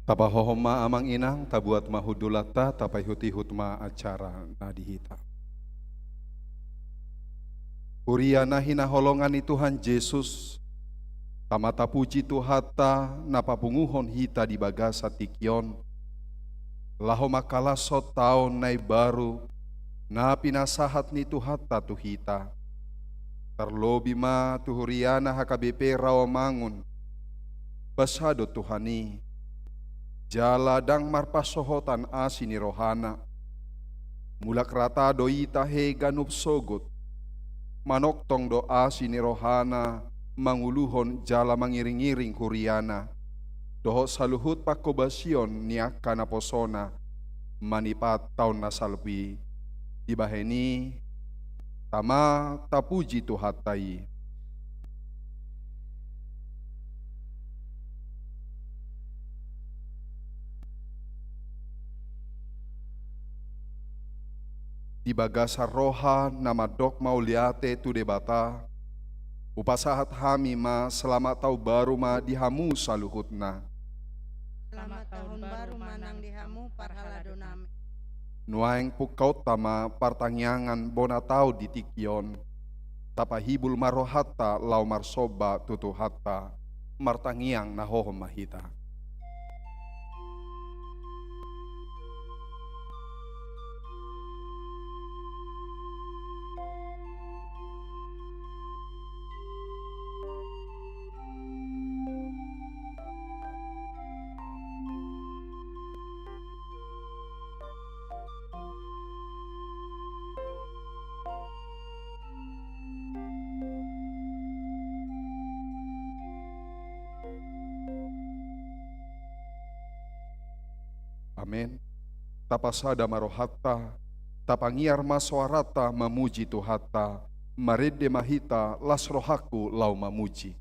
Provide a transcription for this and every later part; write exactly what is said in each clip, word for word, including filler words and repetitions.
Tapahohom ma amang inang, tabuat ma hundulanta, tapaihut-ihut ma acara na di hita. Huria na hinaholongan ni Tuhan Jesus, tama tapuji Tuhanta na papunguhon hita di bagasan tingki on, laho mangkalashon taon na imbaru na pinasahat ni Tuhanta tu hita. Tarlobi ma tu huriana H K B P Rawamangun, basa do Tuhan i, jala ndang marpansohotan asi ni rohana. Mulak rata do i tahe ganup sogot. Manongtong do asi ni rohana manguluhon jala mangiring-iring huriana dohot saluhut panghobasion ni angka naposona manipat taon na salpu i. Dibahen i, tama tapuji Tuhanta i. Di bagasan roha na mandok mauliate tu Debata, hupasahat hami ma selamat taon baru ma di hamu saluhutna. Selamat tahun baru ma nang di hamu parhaladonami. Nuaeng pungkaonta ma partangiangan bona taon di tingki on. Tapahibul ma rohanta laho marsomba tu Tuhanta. Martangiang na hohom ma hita. Amen. Tapasada ma rohanta, tapangiar ma soaranta mamuji Tuhanta, marende ma hita las rohangku laho mamuji.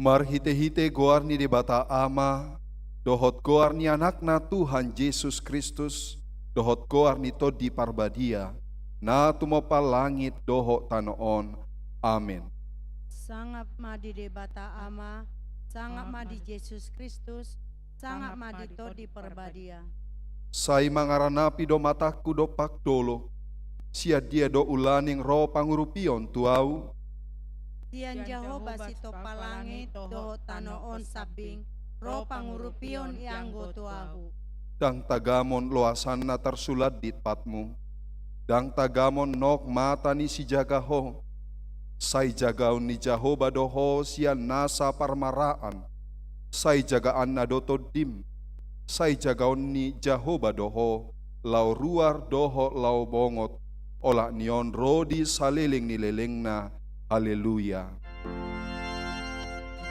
Marhite-hite goar ni Debata Ama, dohot goar ni Anakna Tuhan Jesus Kristus, dohot goar ni Tondi Parbadia, na tumompa langit dohot tano on. Amen. Sangap ma di Debata Ama, sangap ma di Jesus Kristus, sangap ma di Tondi Parbadia. Sai mangaranapi do matangku dompak dolok, sian dia do ulaning ro pangurupion tu ahu? Sian Jahowa sitompa langit dohot tano on sambing, ro pangurupion i anggo tu ahu. Ndang tagamon loasanna tarsulandit patmu, ndang tagamon nok mata ni sijaga ho. Sai jagaon ni Jahowa do ho sian nasa parmaraan, sai jagaanna do tondim, sai jagaon ni Jahowa do ho, laho ruar dohot laho bongot, olat ni on ro di saleleng ni lelengna. Haleluya. Haleluya,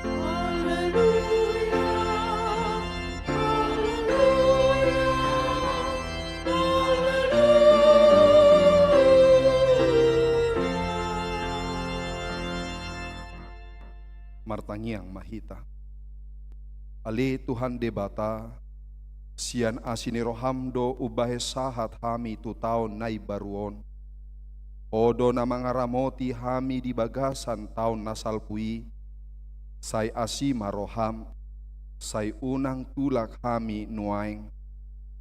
haleluya, haleluya. Martangiang ma hita. Ale Tuhan Debata, sian asi ni roham do umbahen sahat hami tu taon na imbaru on. Ho do na mangaramoti hami di bagasan taon na salpu i. Sai asi ma roham, sai unang tulak hami nuaeng.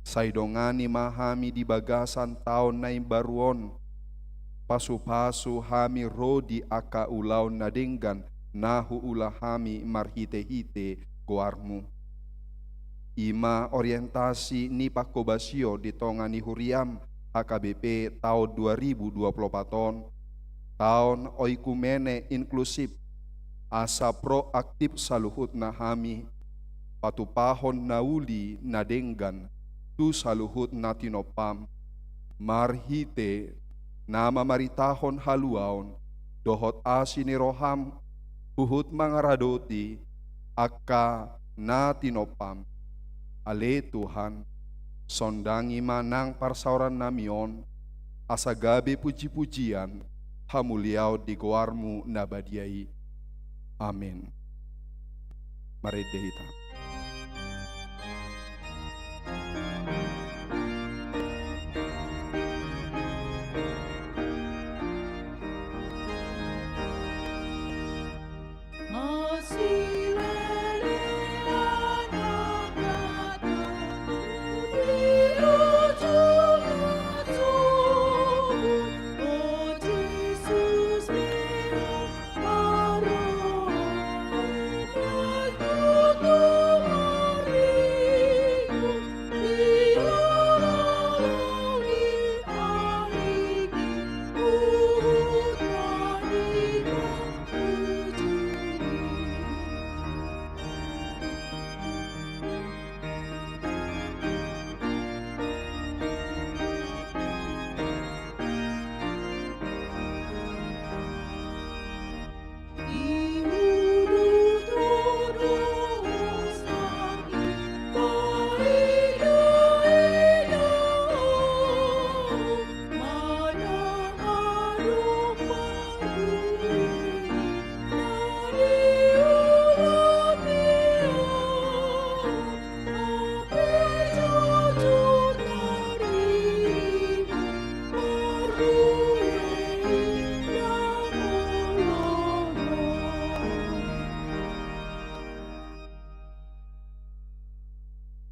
Sai dongani ma hami di bagasan taon na imbaru on. Pasu-pasu hami ro di angka ulaon na denggan na huula hami marhite-hite goarmu. I ma orientasi ni pangkobasion di tonga ni huriam H K B P taon dua ribu dua puluh opat on, taon oikumene inklusif, asa proaktif saluhutna hami, patupahon na uli na denggan tu saluhut na tinompam, marhite na mamaritahon haluaon dohot asi ni roham huhut mangaradoti angka na tinompam. Ale Tuhan, sondangi ma nang parsaorannami on, asa gabe puji-pujian hamuliaon di goarmu na badia i. Amen. Marende hita.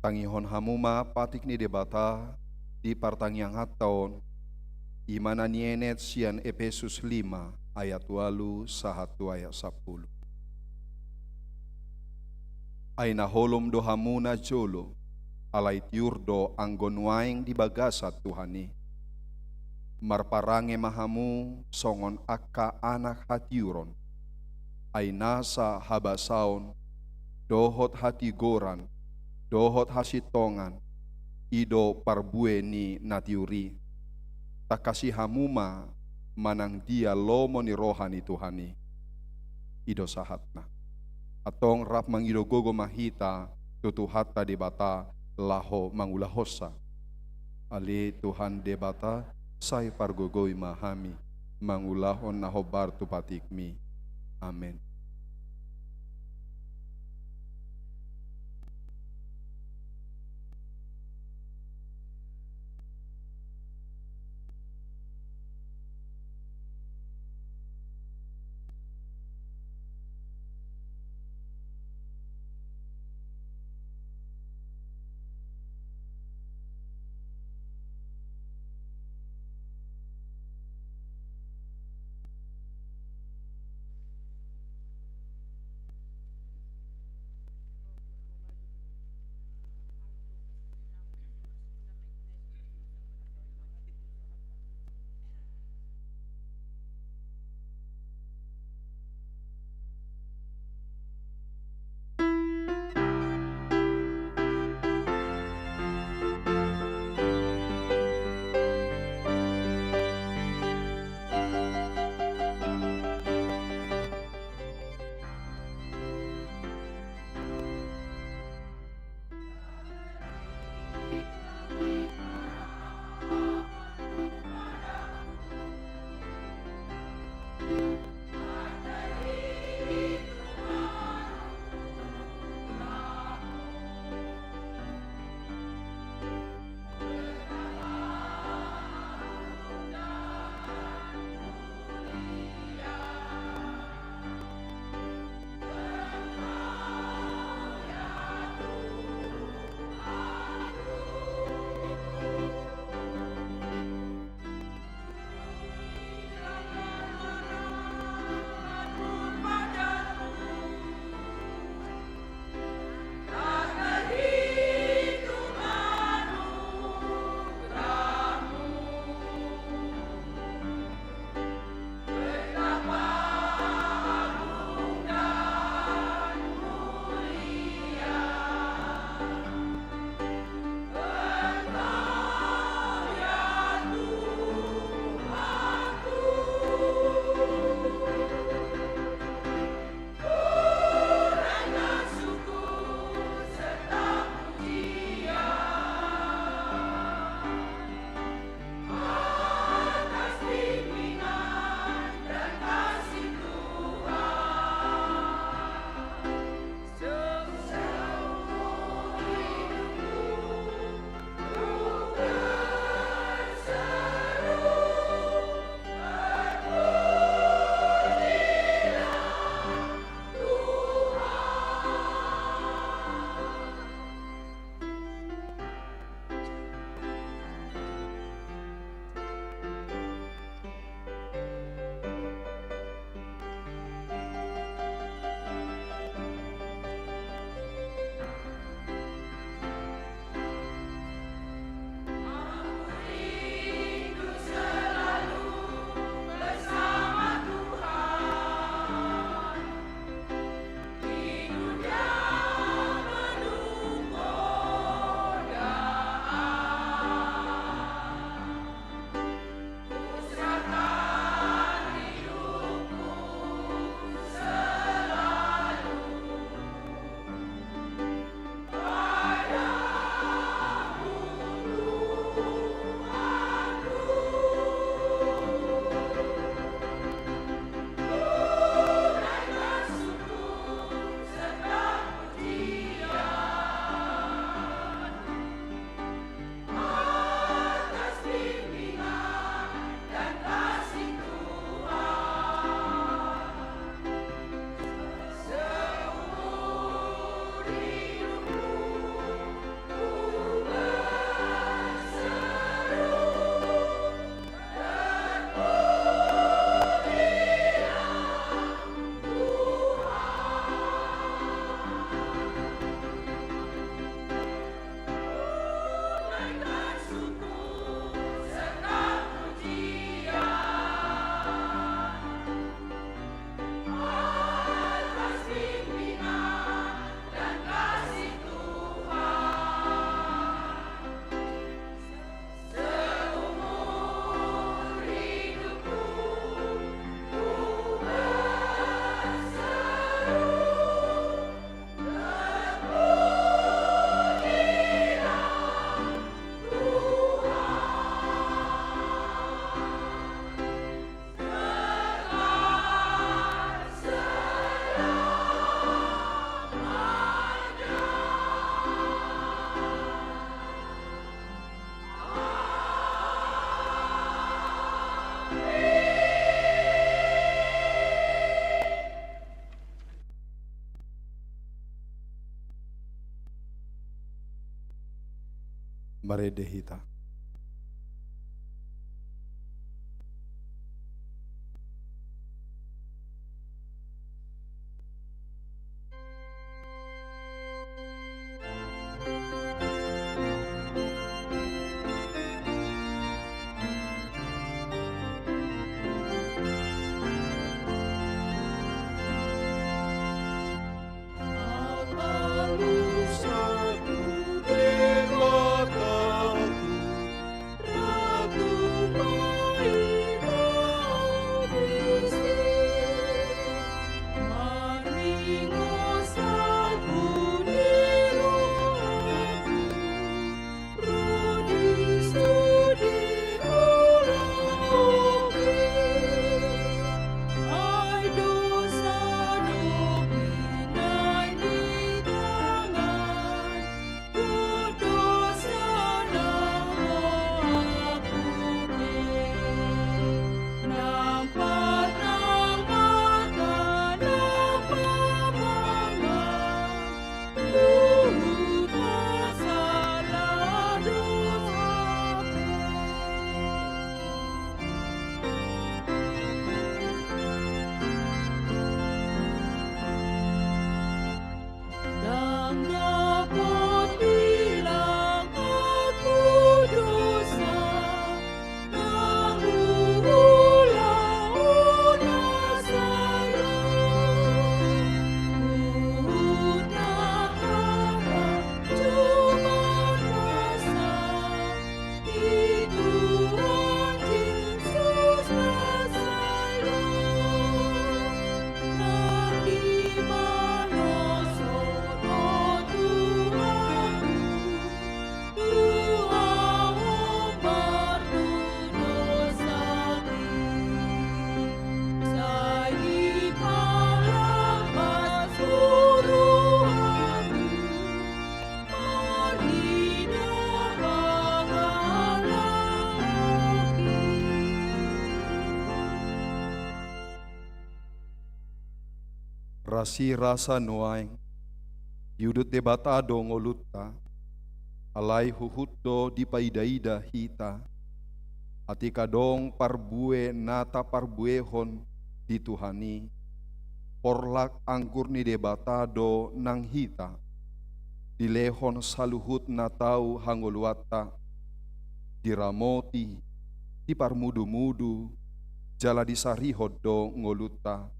Tangihon hamu ma patik ni Debata di partangianganta on, i ma na nienet sian Epesus lima ayat ualu sahat tu ayat sampulu. Ai na holom do hamu na jolo, alai tiur do anggo nuaeng di bagasan Tuhan i. Marparange ma hamu songon angka anak hatiuron. Ai nasa habasaon, dohot hatigoran, dohot hasintongan, i do parbue ni na tiur i. Tangkasi hamu ma manang dia lomo ni roha ni Tuhan i. I do sahatna. Antong rap mangido gogo ma hita tu Tuhanta Debata laho mangulahonsa. Ale Tuhan Debata, sai pargogoi ma hami mangulahon na hombar tu patikmi. Amen. Marende hita. Rasirasa nuaeng, diudut Debata do ngolunta, alai huhut do dipaidaida hita, atik adong parbue na taparbuehon di Tuhan i, porlak anggur ni Debata do nang hita, dilehon saluhut na tau hangoluanta, diramoti, diparmudumudu, jala disarihon do ngolunta,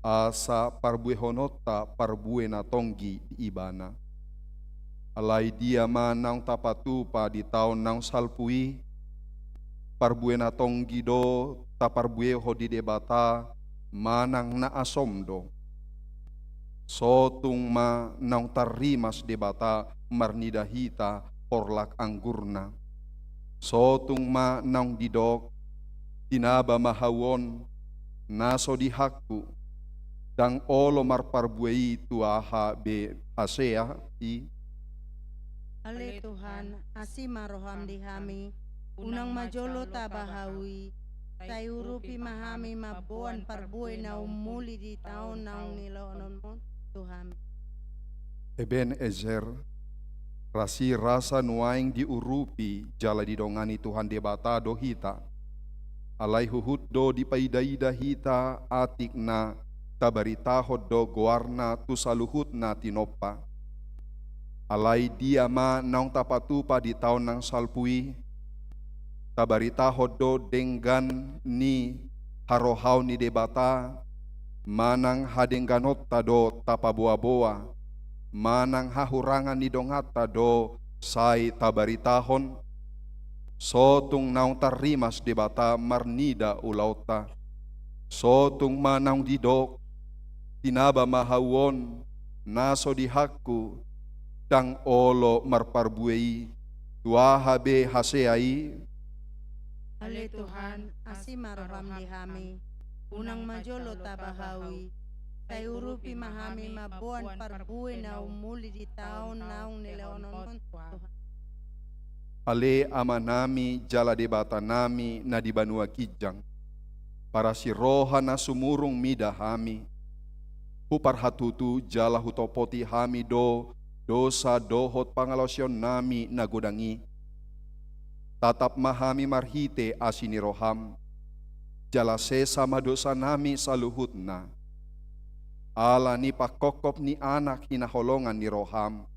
asa parbuehononta parbue na tonggi di Ibana. Alai dia ma naung tapatupa di taon naung salpu i, parbue na tonggi do taparbuehon di Debata manang na asom do. Sotung ma naung tarrimas Debata marnida hita porlak anggurna. Sotung ma naung didok, tinaba ma hau on, na so dihatku, ndang olo marparbue i tu aha be hasea i. Ale Tuhan, asi ma roham di hami, unang ma jolo taba hau i, sai urupi ma hami mamboan parbue na ummuli di taon naung nilehononmu tu hami. Eben Ezer, rasirasa nuaeng diurupi jala didongani Tuhan Debata do hita. Alai huhut do dipaidaida hita atik na tabaritahon do goarna tu saluhut na tinompa. Alai dia ma naung tapatupa di taon naung salpu i, tabaritahon do denggan ni harohaon ni Debata, manang hadengganonta do tapaboaboa, manang hahurangan ni donganta do sai tabaritahon, sotung naung tarrimas Debata marnida ulaonta. Sotung ma naung didok, tinaba ma hau on, na so dihatku, ndang olo marparbue i, tu aha be hasea i. Ale Tuhan, asi ma roham di hami, unang ma jolo taba hau i, sai urupi ma hami mamboan parbue na ummuli di taon naung nilehononmu Tuhan. Ale Amanami jala Debatanami na di banua ginjang, parasi roha na sumurung mida hami, huparhatutu jala hutopoti hami do dosa dohot pangalaosionnami na godang i, Tatap ma hami marhite asi ni roham, jala sesa ma dosanami saluhutna. Ala ni pangkophop ni Anak hinaholongan ni roham,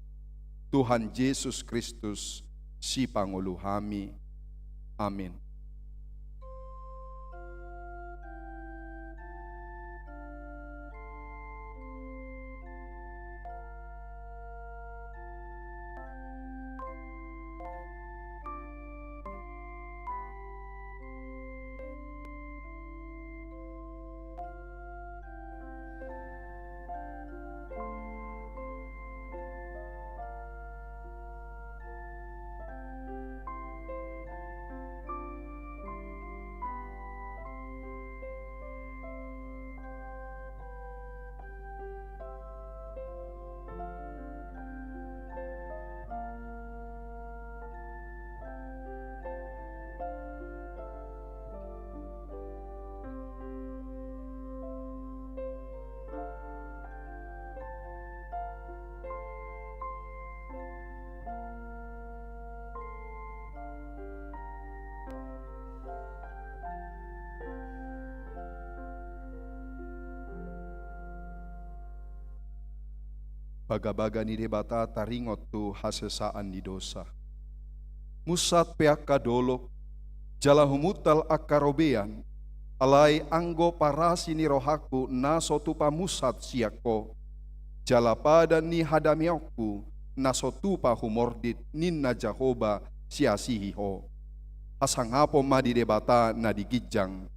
Tuhan Jesus Kristus, Sipangolu hami. Amin. Bagabaga ni Debata taringot tu hasesaan ni dosa. Munsat pe angka dolok, jala humuntal angka robean, alai anggo parasi ni rohangku na so tupa munsat sian Ho, jala padan ni hadameonku na so tupa humordit, ninna Jahowa, siasihi Ho. Hasangapon ma di Debata na di ginjang.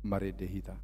Marende hita.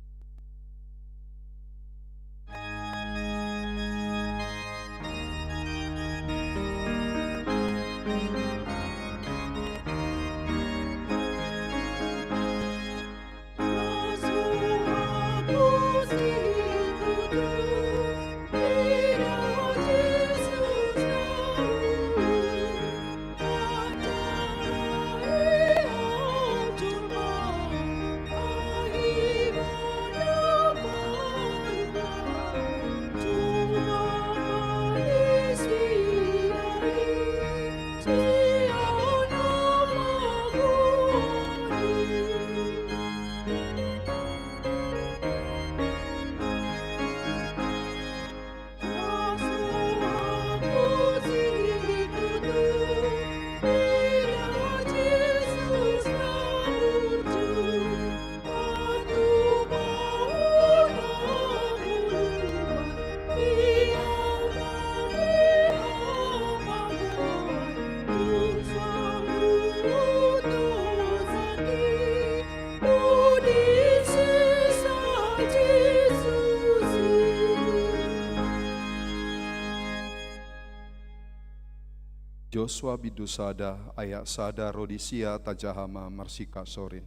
Josua bindu sada ayat sada ro di sia, tajaha ma marsingkat sorin.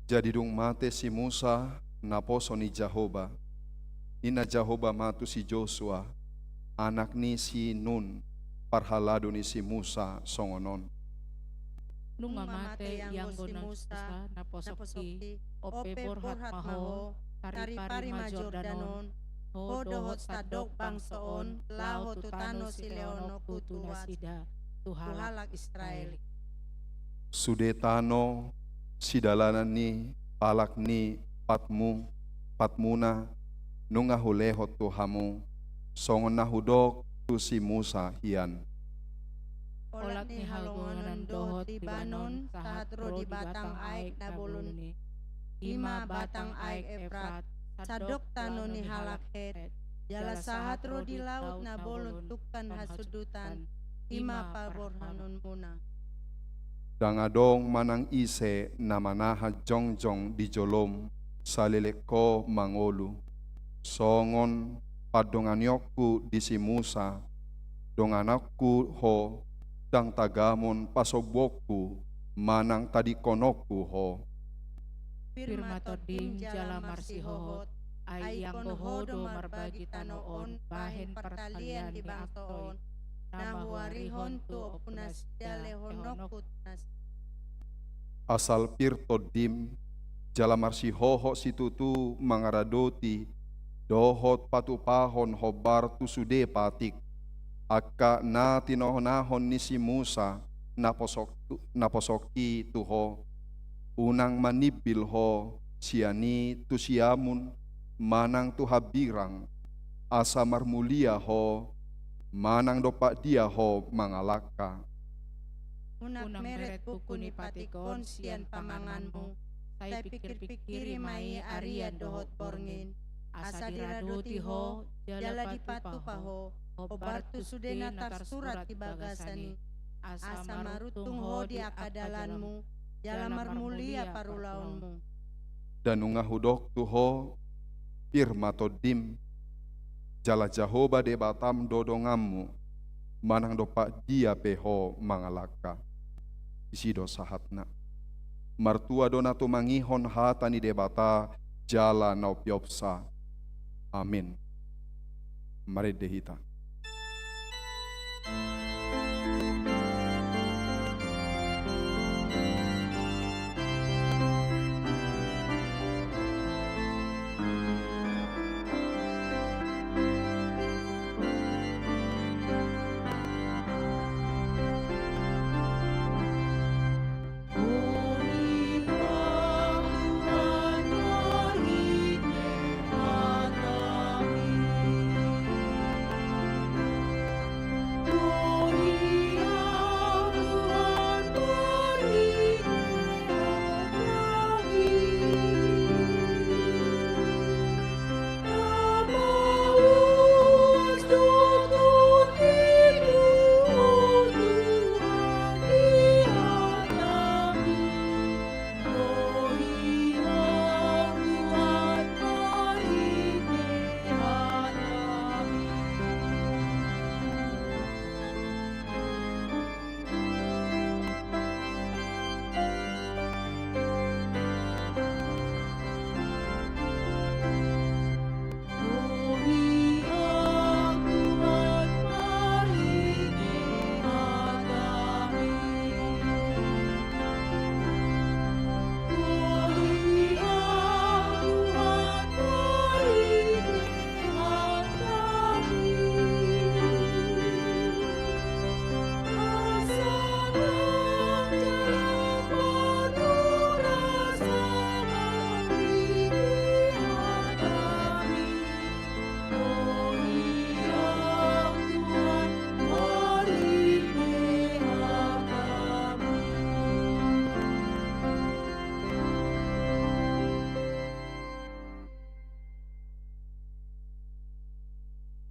Jadi dung mate si Musa, naposo ni Jahowa, ninna Jahowa ma tu si Josua, anak ni si Nun, parhalado ni si Musa, songon on. Nunga mate ianggo na Musa, naposokki, on pe borhat ma ho, taripari ma Jordan on, ho dohot sandok bangso on, laho tu tano silehononku tu nasida, tu halak Israel. Sude tano sidalanan ni palak ni patmu, patmuna, nunga hulehon tu hamu, songon na hudok tu si Musa hian. Olat ni halongonan dohot Libanon, sahat ro di batang aek na bolon i, i ma batang aek Efrat, sandok tano ni halak Het, jala sahat ro di laut na bolon tungkan hasundutan, i ma paborhanonmuna. Ndang adong manang ise na manahan jongjong di jolom, saleleng ho mangolu. Songon pandonganionku di si Musa, dongananku ho, ndang tagamon pasombuonku manang tadingkononku ho. Pir ma tondim jala marsihohot, ai ianggo ho do marbagi tano on bahen partalian ni bangso on, na huarihon tu ompunasida lehononku tu nasida. Asal pir tondim, jala marsihohot situtu mangaradoti, dohot patupahon hombar tu sude patik, angka na tinohonahon ni si Musa, naposok-, naposokki tu ho. Unang manimbil ho sian i tu siamun, manang tu hambirang, asa marmulia ho, manang dompak dia ho mangalangka. Unang meret buku ni patik on sian panganganmu, sai pingkirpingkiri ma i arian dohot borngin, asa diradoti ho, jala dipatupa ho, hombar tu sude na tarsurat di bagasan i, asa maruntung ho di angka dalanmu, jala marmulia parulaonmu. Nda nunga hudok tu ho, pir ma tondim, jala Jahowa Debatam do donganmu, manang dompak dia pe ho mangalangka. Disi do sahatna. Martua do na tumangihon hata ni Debata jala na umpeopsa. Amin. Marende hita.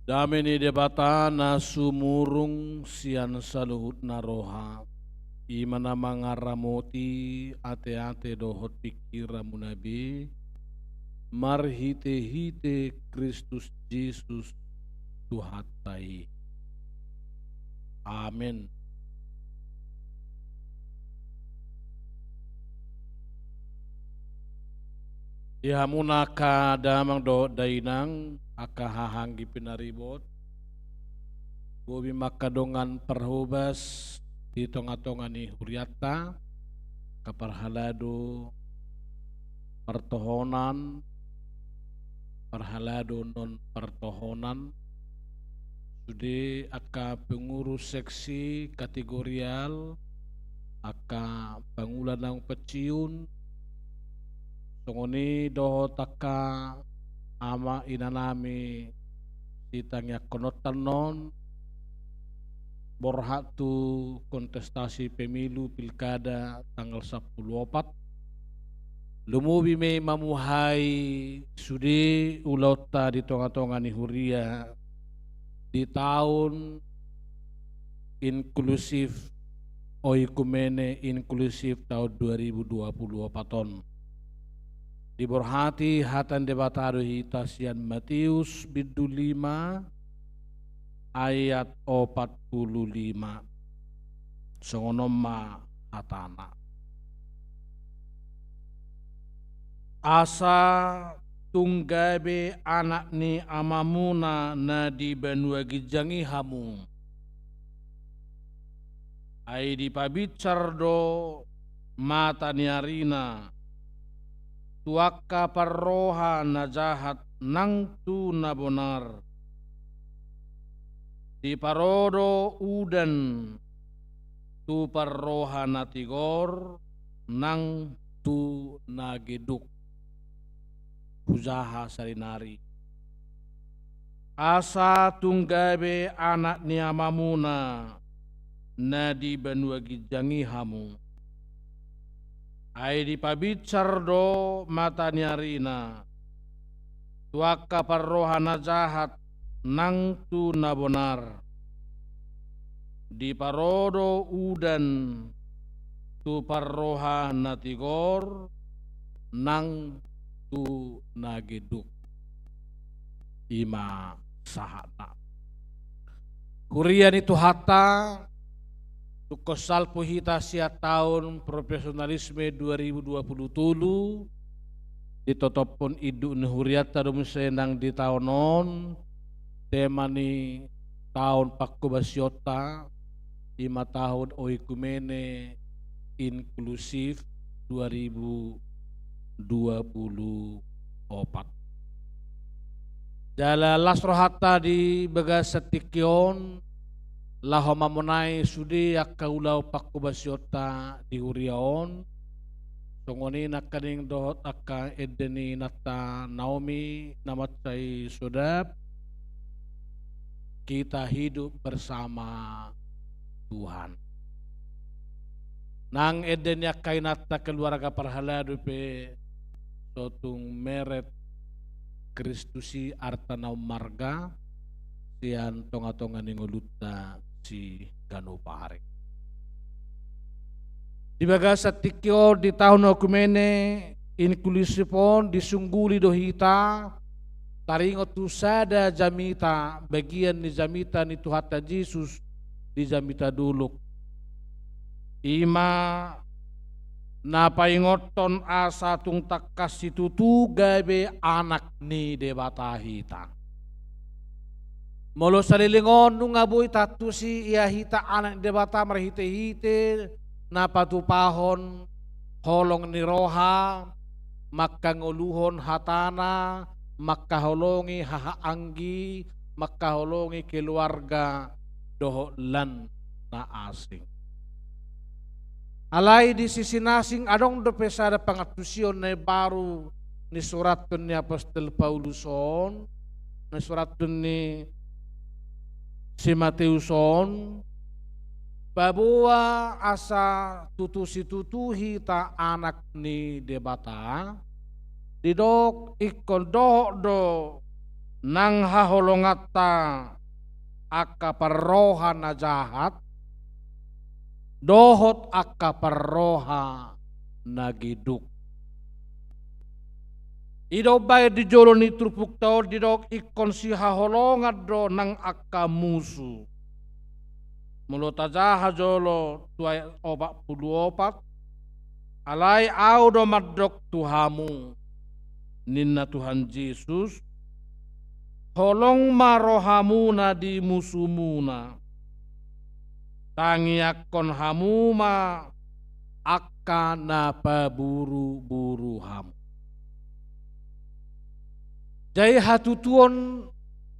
Dame ni Debata na sumurung sian saluhutna roha, i ma na mangaramoti ateate dohot pingkiranmuna be, marhitehite Kristus Jesus Tuhanta i. Amen. Di hamuna angka damang dohot dainang, angka hahaanggi pinaribot, bobi ma angka dongan parhobas di tongatonga ni hurianta, angka parhalado partohonan, parhalado non partohonan, sude angka pengurus seksi kategorial, angka pangula naung pensiun, songon i dohot angka ama inanami sitangiangkononta on, borhat tu kontestasi pemilu pilkada tanggal sampulu opat. Lumobi ma i mamuhai sude ulaonta di tongatonga ni huria di taon inklusif, oikumene inklusif taon dua ribu dua pulu opat on. Diborhati hata ni Debata do hita sian Mateus bindu lima ayat opat pulu lima. Songon on ma hatana. Asa tung gabe anak ni Amamuna na di banua ginjang i hamu. Ai dipabinsar do mata ni arina tu angka parroha na jahat nang tu na bonar. Diparo do udan tu parroha na tigor nang tu na geduk. Hujaha sarinari. Asa tung gabe anak ni Amamuna na di banua ginjang i hamu. Ai dipabinsar do mata ni arina tu angka parroha na jahat nang tu na bonar. Diparo do udan tu parroha na tigor nang tu na geduk. I ma sahatna. Huria ni Tuhanta, tungkon salpu hita sian taon profesionalisme dua ribu dua pulu tolu, ditotophon induk ni hurianta do muse nang di taon on, tema ni taon panghobasionta, i ma taon oikumene inklusif dua ribu dua pulu opat. Jala las rohanta di bagasan tingki on, laho mamonai sude angka ulaon panghobasionta di huria on, songon i nangkaning dohot angka ende ni inanta Naomi na mansai so dap, kita hidup bersama Tuhan. Nang ende ni angka inanta keluarga parhalado pe so tung meret Kristus i arta na ummarga sian tongatonga ni ngolunta siganup ari. Di bagasan tingki on di taon oikumene inklusif on disungguli do hita taringot tu sada jamita, bagian ni jamita ni Tuhanta Jesus di jamita dolok. I ma na paingothon asa tung tangkas situtu gabe anak ni Debata hita. Molo saleleng on nunga boi taantusi ia hita anak ni Debata marhitehite na patupahon holong ni roha, mangkangoluhon hatana, mangkaholongi hahaanggi, mangkaholongi keluarga dohot lan na asing. Alai di sisi na asing adong dope sada pangantusion na imbaru nisurathon ni apostel Paulus on, nisurathon ni si Mateus on, paboa asa tutu situtu hita anak ni Debata, didok ingkon dohot do nang haholonganta angka parroha na jahat dohot angka parroha na geduk. I do umbahen di jolo ni turpukta on didok ingkon sihaholongan do nang angka musu. Molo tajaha jolo tu ayat opat pulu opat, alai Ahu do mandok tu hamu, ninna Tuhan Jesus, holong ma rohamuna di musumuna, tangiangkon hamu ma angka na paburu-buru hamu. Jadi hatutuon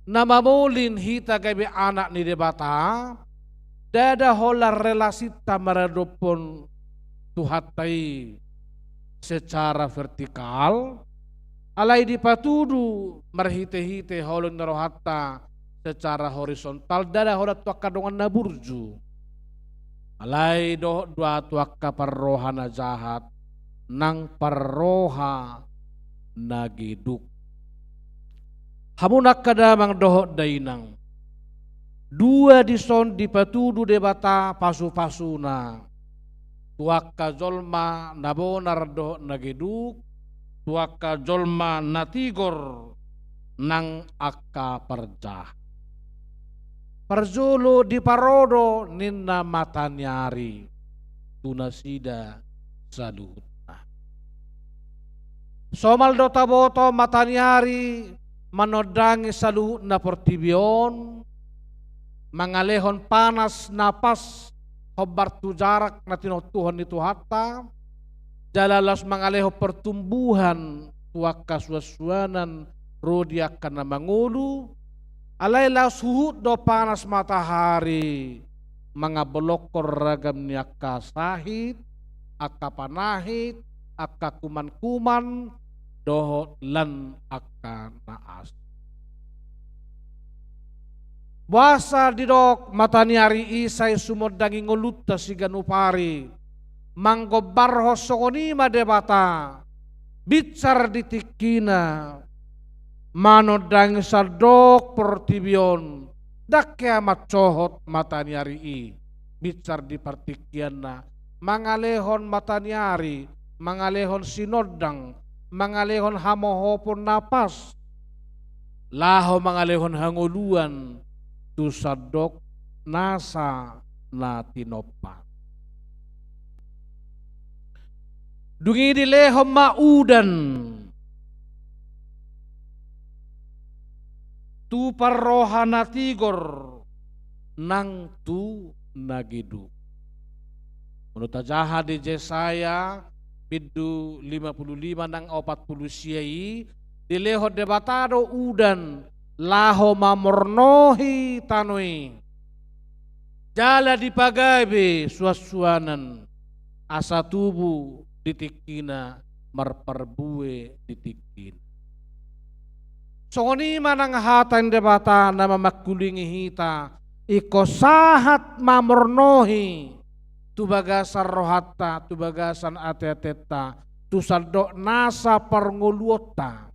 na mamolin hita gabe anak ni Debata, ndada holan relasinta maradophon Tuhanta i secara vertikal, alai dipatudu marhite-hite holong ni rohanta secara horizontal, ndada holan tu angka dongan na burju. Alai dohot do tu angka parroha na jahat, nang parroha na geduk. Hamu angka damang dohot dainang, dua dison dipatudu Debata pasu-pasuna tu angka jolma na bonar dohot na geduk, tu angka jolma na tigor nang angka parjahat. Parjolo diparodo ninna mataniari tu nasida saluhutna. Somal do taboto mataniari manondangi saluhutna portibi on, mangalehon panas na pas hombar tu jarak na tinontuhon ni Tuhanta, jala laos mangalehon pertumbuhan tu angka suansuanan ro di angka na mangolu, alai laos huhut do panas matahari mangabolongkon ragam ni angka sahit, angka panahit, angka kuman-kuman, dohot lan angka na asing. Boasa didok mataniari i sai sumondangi ngolunta siganup ari, manggombarhon songon i ma Debata, binsar di tingkina, manondangi sandok portibi on, ndang hea mansohot mataniari i, binsar di partingkianna, mangalehon mataniari, mangalehon sinondang, mangalehon hamohopon na pas, laho mangalehon hangoluan tu sandok nasa na tinompa. Dung i dilehon ma udan tu parroha na tigor nang tu na geduk. Molo tajaha di Jesaya bindu lima pulu lima nang opat pulu sia i, dilehon Debata do udan laho mamornohi tano i. Jala dipagabe suansuanan, asa tubu di tingkina, marparbue di tingkina. Songon i ma nang hata ni Debata na mamangkulingi hita, ingkon sahat mamornohi tu bagasan rohanta, tu bagasan ateatenta, tu sandok nasa parngoluonta.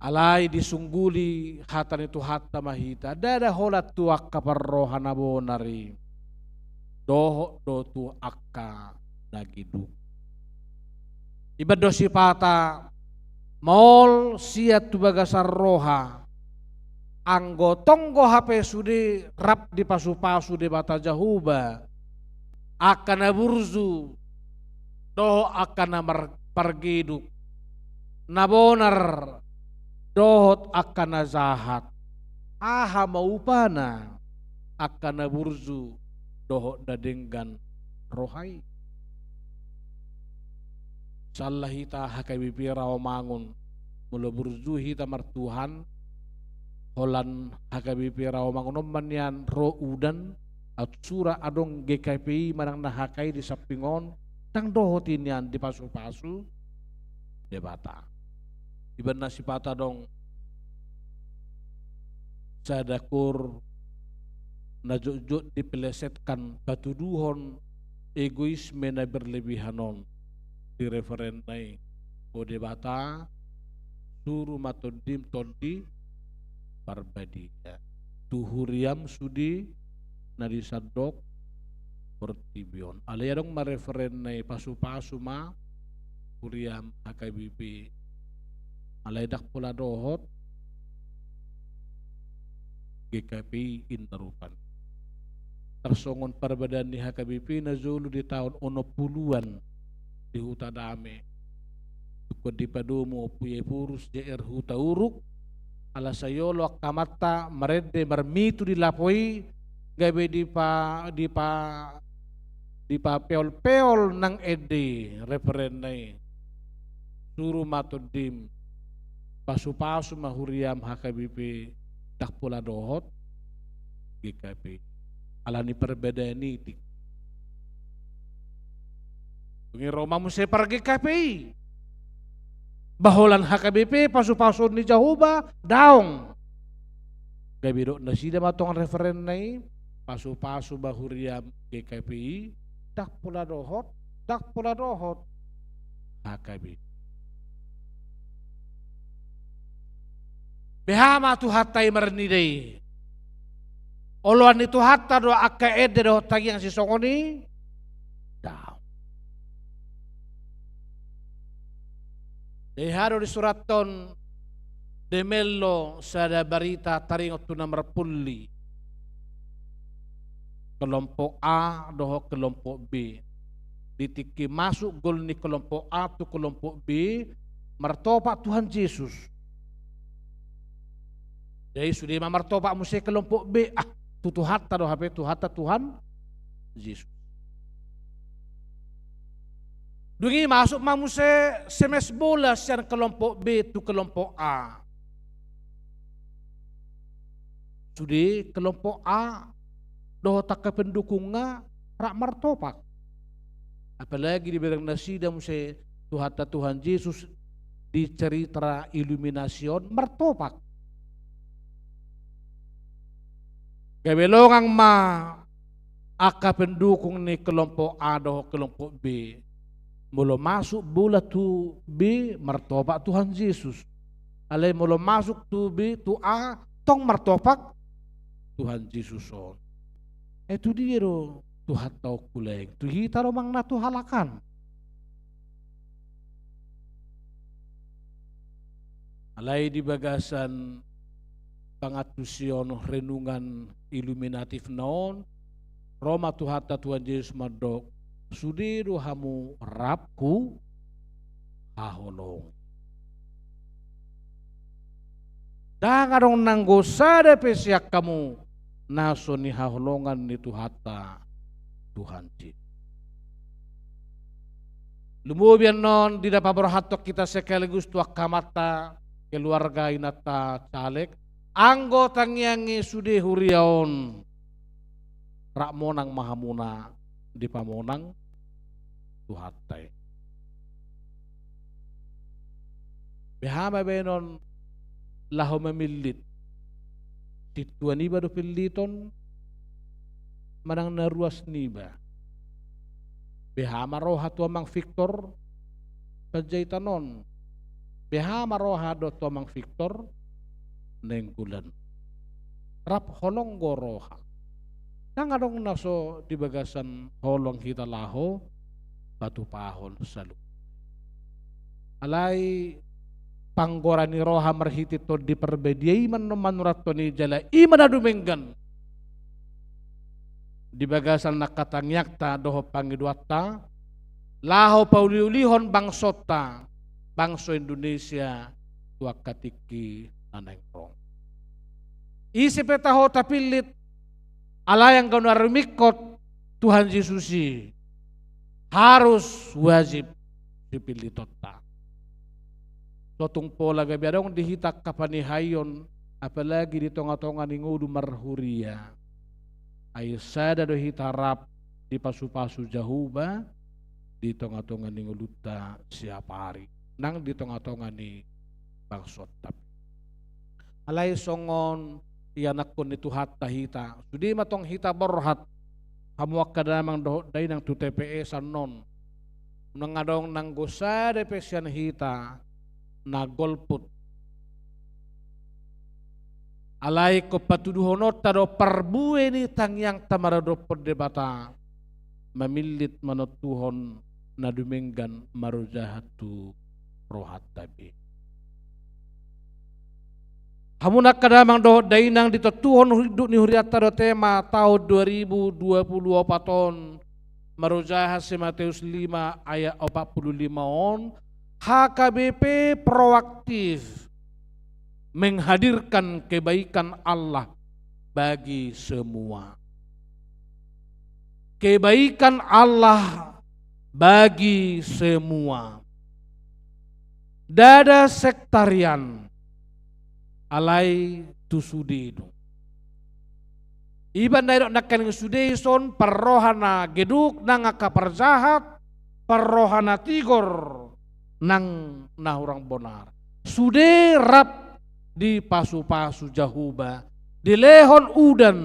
Alai disungguli hata ni Tuhanta ma hita, ndada holan tu angka parroha na bonar i, dohot do tu angka na geduk. Ibaen do sipata, maol sian tu bagasan roha, anggo tonggo hape sude rap dipasupasu Debata Jahowa angka na burju dohot angka na mar-, pargeduk, na bonar dohot angka na jahat, aha ma upana angka na burju dohot na denggan roha i? Salla hita H K B P Rawamangun, molo burju hita martuhan, holan H K B P Rawamangun on ma nian ro udan, aut sura adong G K P I manang na H K I di samping on, ndang dohot i nian dipasupasu Debata. Ibaen na sipata adong sada kor na jotjot dipelesetkan patuduhon egoisme na berlebihan on di referenna i. O Debata, suru ma Tondim Tondi Parbadia tu huriam sude na di sandok portibi on. Alai adong ma referenna i, pasupasu ma huriam H K B P. Alai ndang pola dohot G K P I inna rupani. Tarsongon parbadaan ni H K B P na jolo di taon onom puluan di Huta Dame, tungkon dipadomu Ompu Epurus J R Hutauruk, ala sai olo angka amanta marende marmitu di lapo i, gabe dipa-, dipa-, dipapeolpeol nang ende i, referenna i. Suru ma Tondim, pasupasu ma huriam H K B P, ndang pola dohot G K P I. Alani parbadaan i tingki. Dung i ro ma muse par G K P I. Ba holan H K B P pasupasuon ni Jahowa, daong. Gabe didok nasida ma tong referenna i, pasupasu ma huriam G K P I, ndang pola dohot, ndang pola dohot H K B P I. Beha ma Tuhanta i marnida i. Oloan ni Tuhanta do angka ende dohot tangiang sisongon i? Daong. Beha do disurathon De Mello sada barita taringot tu na marpulli, kelompok A dohot kelompok B. Di tingki masuk gol ni kelompok A tu kelompok B, martopak Tuhan Jesus. Jadi sude ma martopak muse kelompok B, ah, tu Tuhanta do hape, Tuhanta Tuhan Jesus. Dung i masuk ma muse semes bola sian kelompok B tu kelompok A. Sude kelompok A dohot angka pendukungna rap martopak. Apalagi dibereng nasida muse Tuhanta Tuhan Jesus di cerita Iluminasi on martopak. Gabe longang ma angka pendukung ni kelompok A dohot kelompok B. Molo masuk bola tu B, martopak Tuhan Jesus. Alai molo masuk tu B, tu A, tong martopak Tuhan Jesus on. Eh, tu dia do Tuhanta on hulehon? Tu hita do manang tu halak an? Alai di bagasan pangantusion renungan iluminatif na on, ro ma Tuhanta Tuhan Jesus mandok, sude do hamu rap huhaholongi. Ndang adong nanggo sada pe sian hamu na so nihaholongan ni Tuhanta Tuhan Jesus. Lumobi annon di na paborhathon hita sekaligus tu angka amanta, keluarga, inanta caleg, anggo tangiang i sude huria on, rap monang ma hamuna dipamonang Tuhanta i. Beha ma baenon laho mamillit? Sintua niba do pilliton manang na ruas niba? Beha ma roha tu Amang Victor Panjaitan on? Beha ma roha dohot tu Amang Victor Nainggolan? Rap holong do roha. Ndang adong na so di bagasan holong hita laho patupahon saluhutna. Alai panggora ni roha marhite Tondi Parbadia i ma annon manurathon i, jala i ma na dumenggan di bagasan angka tangiangta dohot pangidoanta, laho pauliulihon bangsonta, bangso Indonesia, tu angka tingki na naeng ro. Ise pe taho tapillit, alai anggo na rumingkot Tuhan Jesus i, harus, wajib sipillitonta. So tung pola gabe adong di hita angka panihaion, apalagi di tongatonga ni ngolu marhuria. Ai sada do hita rap dipasupasu Jahowa di tongatonga ni ngolunta siap ari, nang di tongatonga ni bangsonta pe. Alai songon ianakhon ni Tuhanta hita, sude ma tong hita borhat, hamu angka damang dohot dainang tu T P S annon. Unang adong nanggo sada pe sian hita na golput, Alai ingkon patuduhononta do parbue ni tangiangta maradophon Debata, mamillit manontuhon na dumenggan marojahan tu rohanta be. Hamu angka damang dohot dainang, ditontuhon hinduk ni hurianta do tema taon dua ribu dua puluh opat on, marojahan si Mateus lima ayat opat puluh lima on, H K B P proaktif menghadirkan kebaikan Allah bagi semua. Kebaikan Allah bagi semua. Ndada sektarian, alai tu sude do. Iba na didok nangkaning sude ison parroha na geduk nang angka parjahat, parroha na tigor nang na hurang bonar. Sude rap dipasupasu Jahowa, dilehon udan,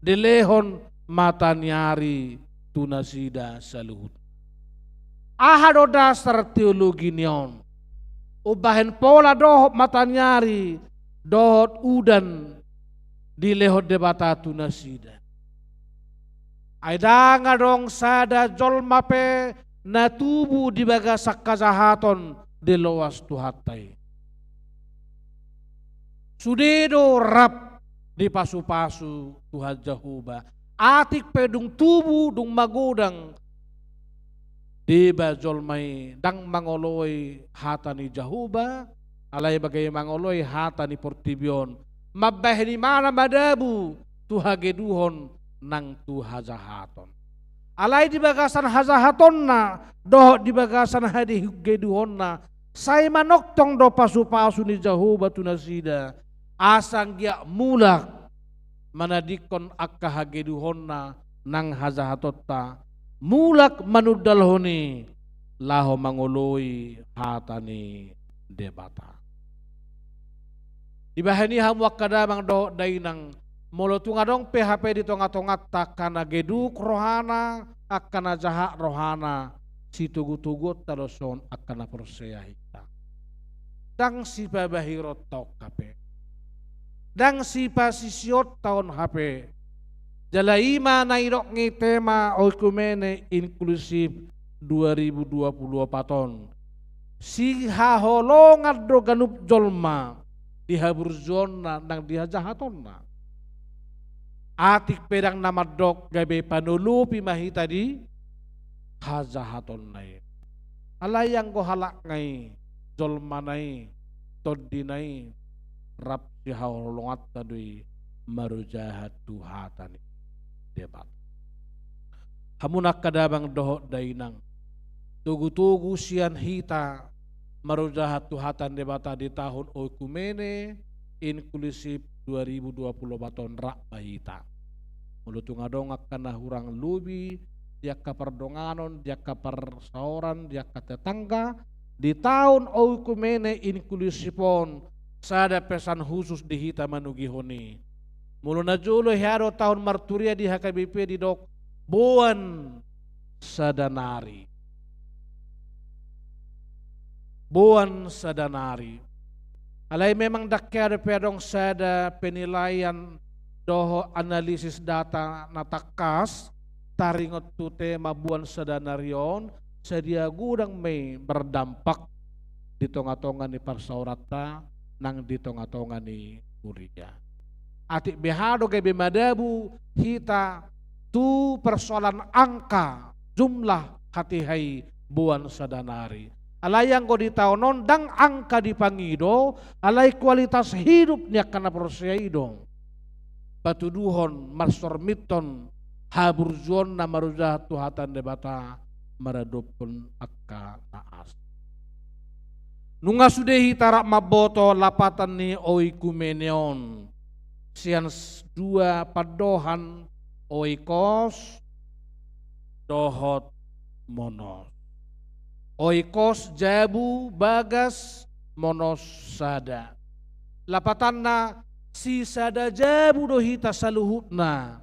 dilehon mata ni ari tu nasida saluhut. Aha do dasar teologi ni on? Umbahen pola dohot mata ni ari dohot udan dilehon Debata tu nasida. Ai ndang adong sada jolma pe na tubu di bagasan hajahaton di loas Tuhanta i. Sude do rap dipasupasu Tuhan Jahowa. Atik pe dung tubu, dung magodang deba jolma i, ndang mangoloi hata ni Jahowa, alai bage mangoloi hata ni portibi on, mambahen ibana madabu tu hageduhon nang tu hajahaton. Alai di bagasan hajahatonna dohot di bagasan hageduhonna, sai manongtong do pasupasu ni Jahowa tu nasida, asa anggiat mulak manadingkon angka hageduhonna nang hajahatonta, mulak manundalhon i laho mangoloi hata ni Debata. Dibahen i hamu angka damang dohot dainang, molo tung adong pe hape di tongatonganta angka na geduk rohana, angka na jahat rohana, sitogutoguonta do songon angka na porsea hita. Ndang sipabahironta on hape. Ndang sipasisionta on hape. Jala i ma na nidok ni tema Oikumene Inklusif dua ribu dua puluh opat on. Sihaholongan do ganup jolma di haburjuonna nang di hajahatonna. Atik pe ndang na mandok gabe panolopi ma hita di hajahatonna i. Alai anggo halakna i, jolmana i, tondina i, rap sihaholonganta do i marojahan tu hata ni Debata. Hamu angka damang dohot dainang, togutogu sian hita marojahan tu hata ni Debata di taon Oikumene Inklusif dua ribu dua puluh opat on, rap ma hita. Molo tung adong angka na hurang lobi di angka pardonganon, di angka parsaoran, di angka tetangga, di taon Oikumene Inklusif on, sada pesan khusus di hita manogihon i. Molo najolo hea do taon marturia di H K B P didok boan sada nari. Boan sada nari. Alai memang ndang hea dope adong sada penilaian dohot analisis data na tangkas taringot tu tema boan sada nari on, sadia godang ma i berdampak di tongatonga ni parsaoranta nang di tongatonga ni huria. Atik beha do gabe madabu hita tu persoalan angka jumlah hatiha i boan sada nari. Alai anggo di taon on ndang angka dipangido, alai kualitas hidup ni angka na porsea i do patuduhon, marsormithon haburjuonna marojahan tu hata ni Debata maradophon angka na asing. Nunga sude hita rap mamboto lapatan ni Oikumene on sian s-, dua pandohan, oikos dohot monos. Oikos jabu, bagas, monos sada. Lapatanna, sisada jabu do hita saluhutna.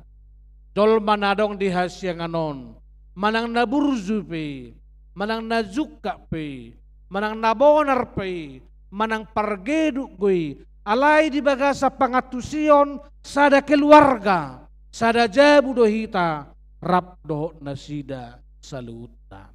Jolma na adong di hasiangan on, manang na burju pe i, manang na jungkat pe i, manang na bonar pe i, manang pargeduk do i, Alai di bagasan pangantusion sada keluarga, sada jabu do hita rap dohot nasida saluhutna.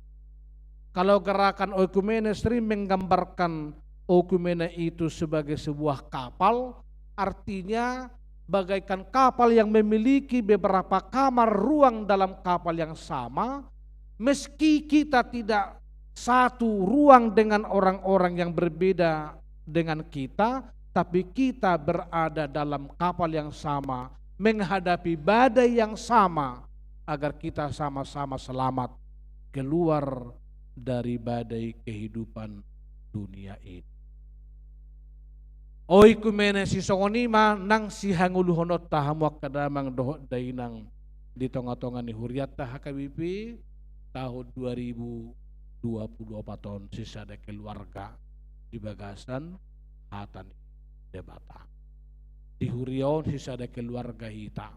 Kalau gerakan oikumene sering menggambarkan oikumene itu sebagai sebuah kapal, artinya bagaikan kapal yang memiliki beberapa kamar ruang dalam kapal yang sama, meski kita tidak satu ruang dengan orang-orang yang berbeda dengan kita, tapi kita berada dalam kapal yang sama, menghadapi badai yang sama, agar kita sama-sama selamat keluar dari badai kehidupan dunia ini. Oikumene sisongon i ma nang sihangoluhononta hamu angka damang dohot dainang di tonga-tonga ni hurianta H K B P tahun dua ribu dua puluh opat on, sisada keluarga di bagasan hata ni Debata. Di huria on sisada keluarga hita.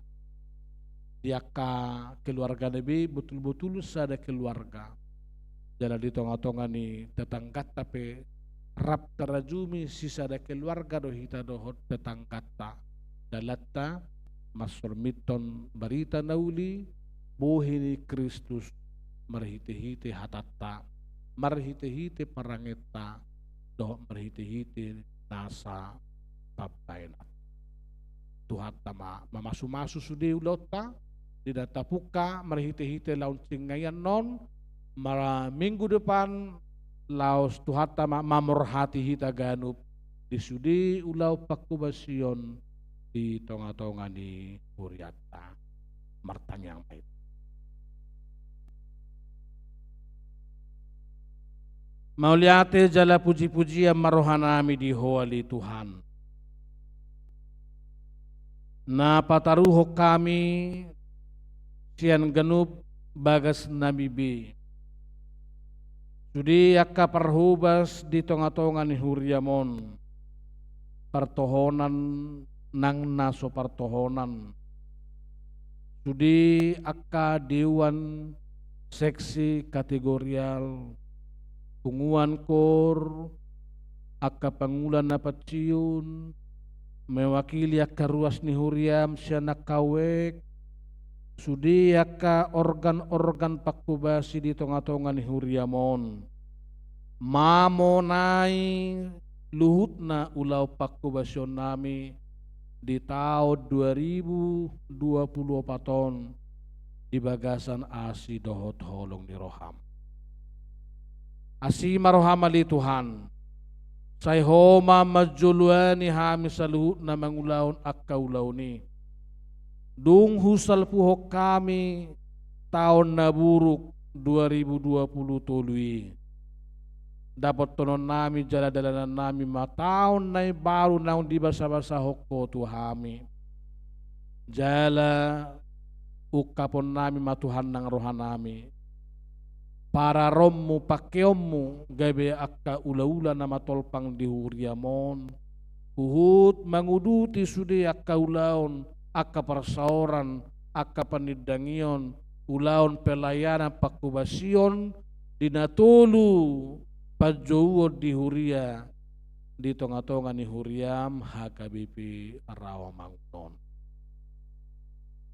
Di angka keluarga na be botul-botul sada keluarga. Jala di tonga-tonga ni tetangganta pe rap tarajumi sisada keluarga do hita dohot tetangganta. Dalanta mansormithon barita na uli, bohi ni Kristus, marhite-hite hatanta, marhite-hite parangenta, dohot marhite-hite nasa pambahenanta. Tuhanta ma mamasu-masu sude ulaonta, di na tapungka marhite-hite launching-na i annon, mara minggu depan laos Tuhanta ma mamorhati hita ganup di sude ulaon pangkobasion di tonga-tonga ni hurianta. Martangiang ma hita. Mauliate jala puji-pujian ma rohanami di Ho ale Tuhan, na pataruhon hami sian ganup bagasnami be sude angka parhobas di tonga-tonga ni huriam on, partohonan nang na so partohonan, sude angka dewan, seksi, kategorial, punguan, kor, angka pangula na pensiun, mewakili angka ruas ni huriam sian angka wek, sude angka organ-organ pangkobasi di tonga-tonga ni huriam on, mamonai luhutna ulaon pangkobasionnami di taon dua ribu dua puluh opat on di bagasan asi dohot holong ni roham. Asi ma roham ale Tuhan, sai Ho ma manjoloani hami saluhutna mangulahon angka ulaon i. Dung husalpuhon hami taon na buruk dua ribu dua puluh tolu i, dapothononnami jala dalanannami ma taon na imbaru naung dibasa-basahon Ho tu hami. Jala ungkaponnami ma Tuhan nang rohanami pararonmu, pangkeonmu, gabe angka ula-ula na matolpang di huriam on, huhut manguduti sude angka ulaon, angka parsaoran, angka panindangion, ulaon pelayanan pangkobasion di na tolu panjouon di huria, di tonga-tonga ni huriam H K B P Rawamangun on.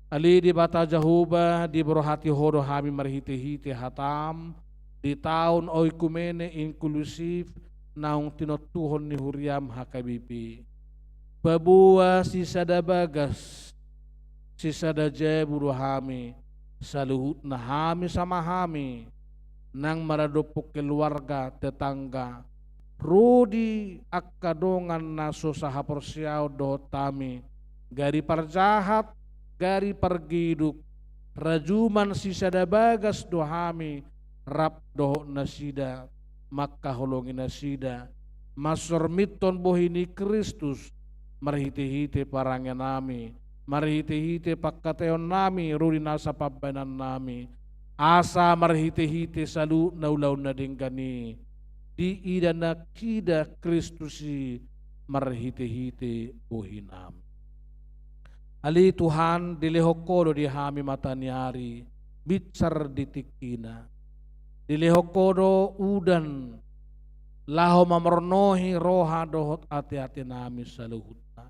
Ale Debata Jahowa, diborhati Ho do hami marhite-hite hatam di taon oikumene inklusif naung tinontuhon ni huriam H K B P. Paboa sisada bagas, sisada jabu do hami, saluhutna hami sama hami, nang maradophon keluarga, tetangga, ro di angka dongan na so sahaporseaon dohot hami, gari parjahat, gari pargiduk, rajuman sisada bagas do hami, rap dohot nasida, mangkaholongi nasida, mansormithon bohi ni Kristus, marhite-hite parangenami, marhite-hite pangkataionami, ro di nasa pambahenannami, asa marhite-hite saluhutna ulaon na denggan i, diida nasida Kristus i marhite-hite bohinami. Ale Tuhan, dilehon Ho do di hami mata ni ari, binsar di tingkina. Dilehon Ho do udan, laho mamornohi roha dohot ateatenami saluhutna.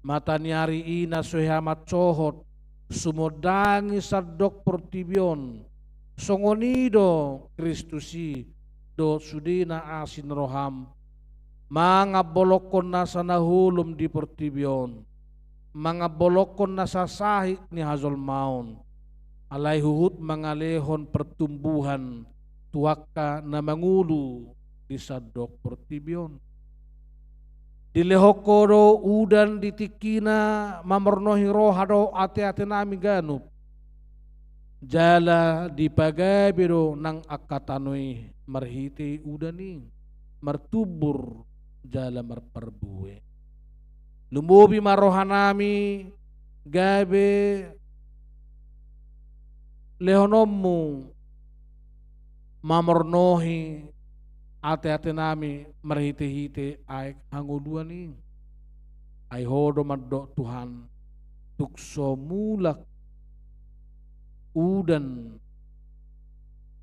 Mata ni ari i na so hea mansohot, sumondangi sandok portibi on, songon i do Kristus i dohot sudena asi ni roham, mangambolongkon nasa na holom di portibi on, mangambolongkon nasa sahit ni hajolmaon, alai huhut mangalehon pertumbuhan tu angka na mangolu di sandok portibi on. Dilehon Ho do udan di tingkina mamornohi roha dohot ateatenami ganup, jala dipagabe do nang angka tano i marhite udan i, martumbur jala marparbue. Lumobi ma rohanami gabe lehononmu mamornohi ateatenami marhitehite aek hangoluan i. Ai Ho do mandok, Tuhan, tung so mulak udan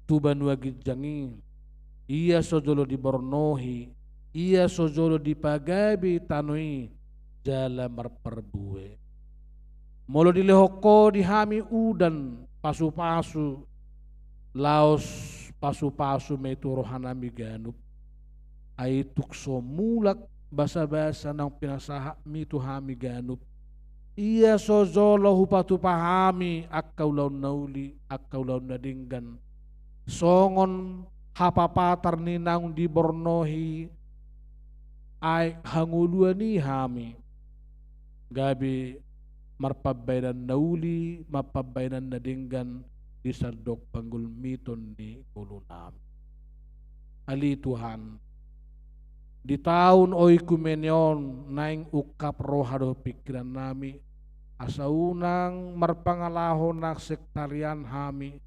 tu banua ginjang i, ia so jolo dibornohi, ia so jolo dipagabe tano i jala marparbue. Molo dilehon Ho di hami udan pasupasu, laos pasupasu ma i tu rohanami ganup. Ai tung so mulak basabasa naung pinasahatmi tu hami ganup, ia so jolo hupatupa hami angka ulaon na uli, angka ulaon na denggan, songon hapapatar ni naung dibornohi aek hangoluan i hami, gabe marpambahenan na uli, marpambahenan na denggan di sandok panggulmiton ni ngolunami. Ale Tuhan, di taon oikumene on naeng ungkap roha dohot pingkirannami, asa unang marpangalaho na sektarian hami,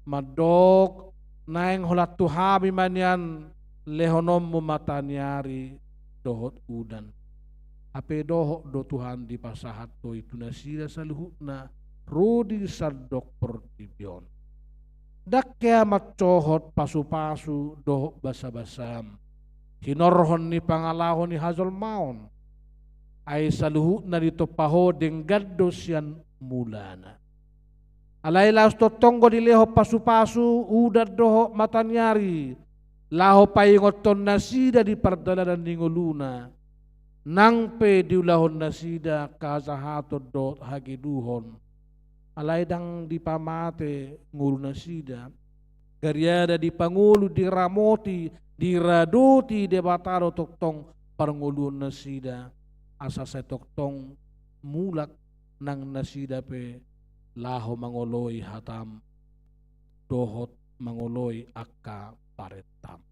mandok naeng holan tu hami ma nian lehononmu mata ni ari dohot udan. Hape dohot do Tuhan dipasahat Ho i tu nasida saluhutna ro di sandok portibi on. Ndang hea mansohot pasupasu dohot basabasam, hinorhon ni pangalaho ni hajolmaon. Ai saluhutna ditompa Ho denggan do sian mulana. Alai laos tongtong do dilehon pasupasu, udan dohot mata ni ari, laho paingothon nasida di pardalanan ni ngoluna, nang pe diulahon nasida kajahaton dohot hageduhon. Alai ndang dipamate ngolu nasida. Gariada dipangolu, diramoti, diradoti Debata do tongtong parngoluon nasida, asa sai tongtong mulak nang nasida pe laho mangoloi hatam dohot mangoloi angka parentam.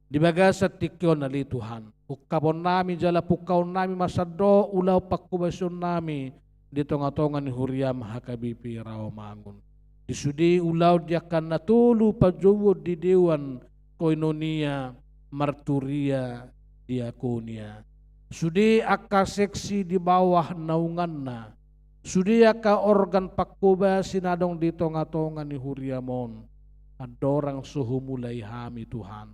Di bagasan tingki on ale Tuhan, ungkaponnami jala pungkaonnami ma sandok ulaon pangkobasionnami di tongatonga ni huriam H K B P Rawamangun. Di sude ulaon di angka na tolu panjouon di dewan koinonia, marturia, diakonia. Sude angka seksi di bawah naunganna. Sude angka organ pangkobasi na adong di tongatonga ni huriam on. Andorang so humulai hami Tuhan,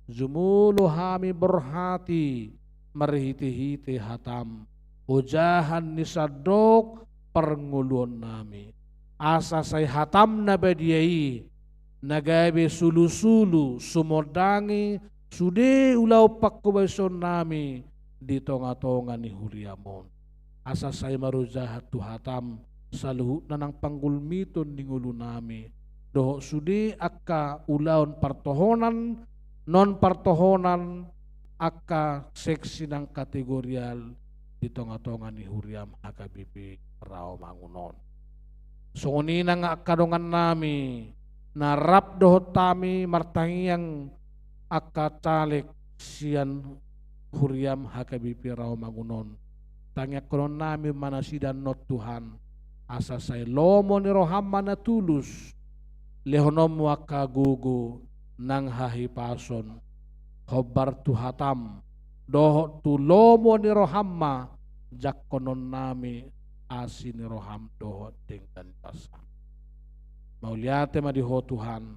jumolo hami borhati marhitehite hatam, ojahan ni sandok parngoluonnami. Asa sai hatam na badia i na gabe sulusulu sumondangi sude ulaon pangkobasionnami di tongatonga ni huriam on. Asa sai marojahan tu hatam saluhutna nang panggulmiton ni ngolunami, dohot sude angka ulaon partohonan, non partohonan, angka seksi nang kategorial di tongatonga ni huriam H K B P Rawamangun on. Songon i nang angka dongannami na rap dohot hami martangiang angka caleg sian huriam H K B P Rawamangun on. Tangiangkononnami ma nasida annon Tuhan, asa sai lomo ni roham ma na tulus, lehononmu angka gogo nang hahipason, hombar tu hatam, dohot tu lomo ni roham ma jangkononnami asi ni roham dohot denggan basam. Mauliate ma di Ho Tuhan,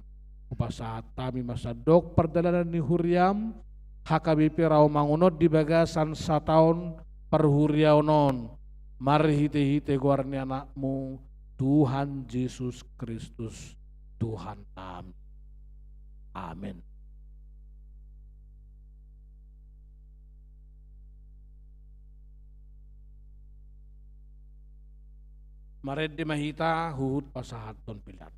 hupasahat hami ma sandok pardalanan ni huriam, H K B P Rawamangun on di bagasan sataon parhuriaon on, marhitehite goar ni Anakmu, Tuhan Jesus Kristus, Tuhannami. Amen. Marende ma hita huhut pasahathon pelean.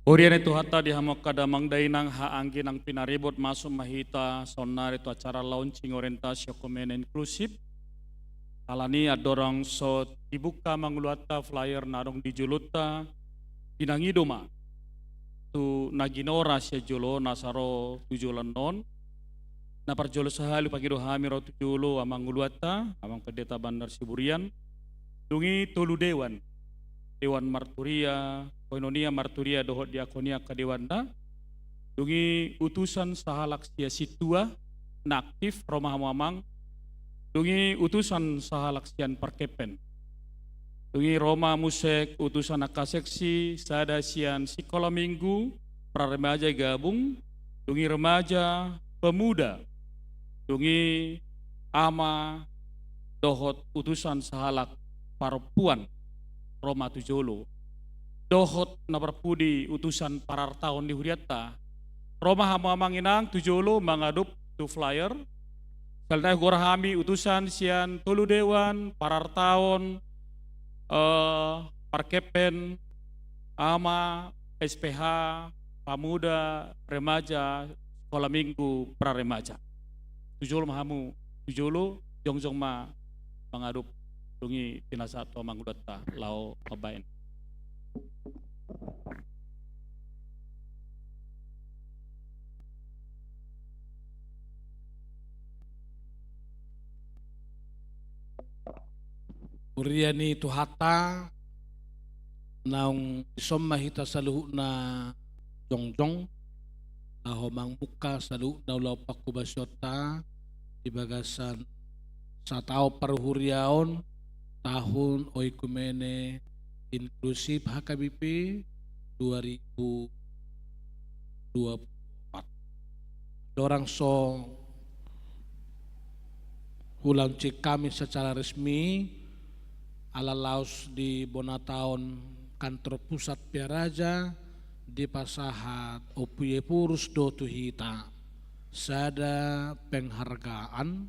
Huria ni Tuhanta, di hamu angka damang dainang, haha anggi nang pinaribot, masuk ma hita saonnari tu acara launching orientasi oekumene inklusif. Alani i andorang so dibuka amanguluanta flyer na adong di jolonta, pinangido ma tu na ginora sian jolo na so ro tu joloan on. Na parjolo sahali hupangido hami ro tu jolo amanguluanta, Amang Pendeta Bandar Siburian, dung i tolu dewan, Dewan Marturia, Koinonia Marturia dohot Diakonia angka dewanna, dung i utusan sahalak sian sintua na aktif, ro ma hamu Amang, dung i utusan sahalak sian parkempen. Dung i ro ma muse utusan angka seksi sada sian sikola minggu, praremaja i gabung, dung i remaja, pemuda, dung i ama dohot utusan sahalak parompuan ro ma tu jolo. Dohot na parpudi utusan parartaon ni hurianta, ro ma hamu amang inang tu jolo mangadopi tu flyer. Sahali nai hugoar hami utusan sian tolu dewan parartaon, eh, parkepeng, ama, S P H, pamuda, remaja, sikola minggu, praremaja. Tu jolo ma hamu, tu jolo, jongjong ma mangadopi, dung i pinasahat tu amang uluanta laho mambahen. Huria ni Tuhanta, naung dison ma hita saluhutna jongjong, laho mamungka saluhutna ulaon panghobasionta di bagasan sataon parhuriaon tahun oikumene inklusif H K B P dua ribu dua puluh empat. Andorang so hulaunching hami secara resmi, ala laos di bona taon kantor pusat Pearaja dipasahat Ompu Iephorus do tu hita sada penghargaan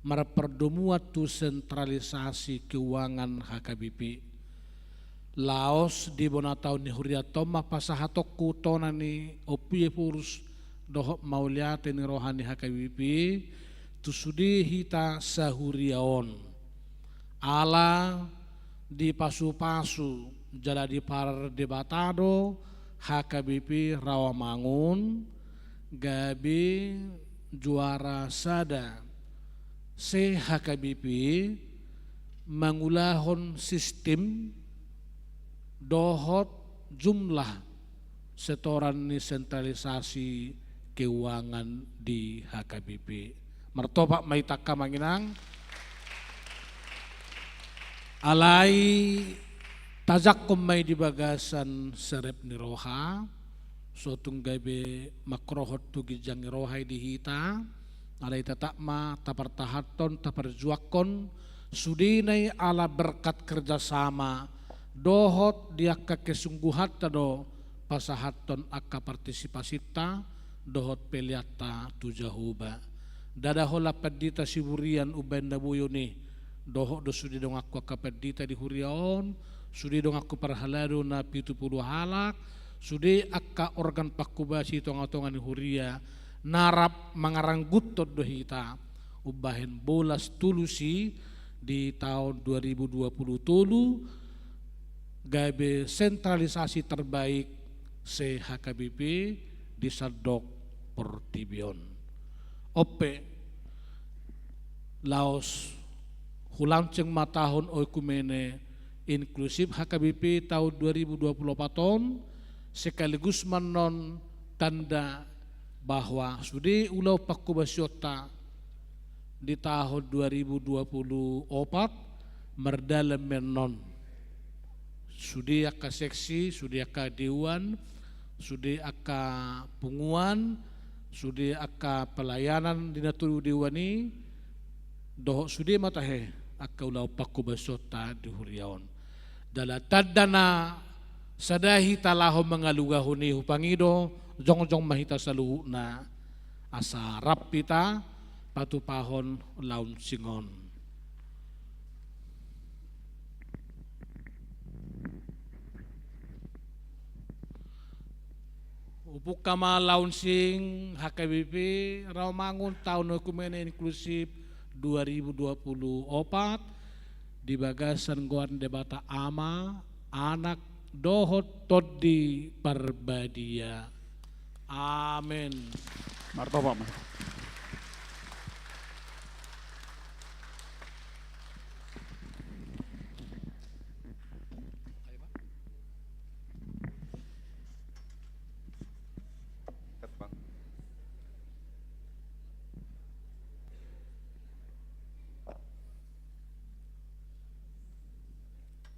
marpardomuan tu sentralisasi keuangan H K B P. Laos di bona taon ni hurianta on ma pasahatonku tona ni Ompu Iephorus dohot mauliate ni roha ni H K B P tu sude hita sahuria on. Ala dipasupasu jala dipardebata do H K B P Rawamangun gabe juara sada se-H K B P mangulahon sistem dohot jumlah setoran ni sentralisasi keuangan di H K B P. Martopak ma hita angka amang inang. Alai tajangkon ma i di bagasan serep ni roha, so tung gabe mangkorhon tu ginjang ni roha i di hita, alai tetap ma tapartahanhon, taparjuangkon, sudena i ala berkat kerjasama, dohot di angka kesungguhanta do pasahathon angka partisipasinta dohot peleanta tu Jahowa. Ndada holan pandita siburian umbahen na boi on i, dohot do sude donganku angka pandita di huria on, sude donganku parhalado na pitu pulu halak, sude angka organ panghobasi tongatonga ni huria, na rap mangarangguthon do hita umbahen bolas tulus i di taon dua ribu dua pulu tolu, gabe sentralisasi terbaik se-H K B P di sandok portibi on. On pe, laos hulaunching ma taon oikumene inklusif H K B P taon dua ribu dua pulu opat on, sekaligus ma annon tanda bahwa sude ulaon panghobasionta di taon dua ribu dua pulu opat mardalan ma annon. Sude angka seksi, sude angka dewan, sude angka punguan, sude angka pelayanan di na tolu dewan i, dohot sude ma tahe angka ulaon panghobasionta di huria on. Jala tanda na sada hita laho mangalugahon i, hupangido jongjong ma hita saluhutna asa rap hita patupahon launching on. Hupungka ma launching H K B P Rawamangun taon oikumene inklusif dua ribu dua pulu opat di bagasan goar ni Debata Ama, Anak, dohot Tondi Parbadia. Amen. Martopak ma.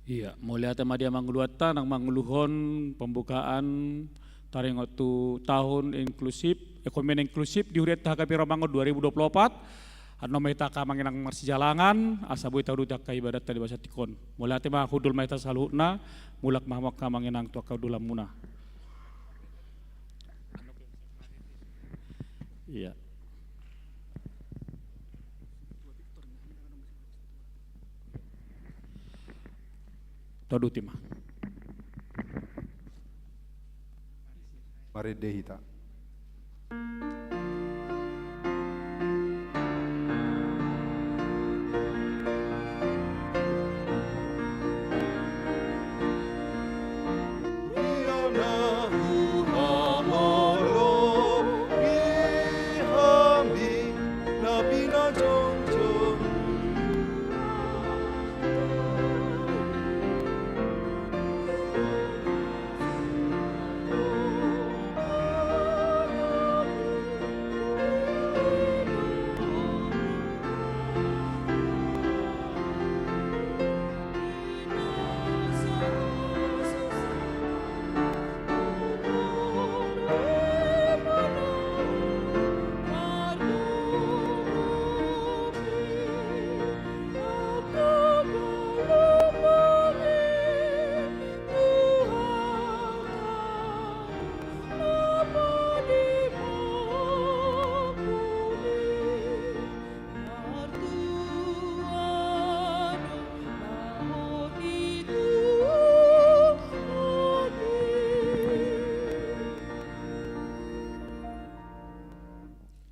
Ia, mauliate ma di amanguluanta nang manguluhon pembukaan taringot tu tahun inklusif, ekonomi inklusif di hurianta H K B P Rawamangun dua ribu dua puluh empat. Annon ma hita angka amang inang marsijalangan, asa boi tauduti angka ibadatta di bagasan tingki on. Mauliate ma, hundul ma hita saluhutna, mulak ma hamu angka amang inang tu angka hundulanmuna. Ia. Tauduti ma. Marende hita.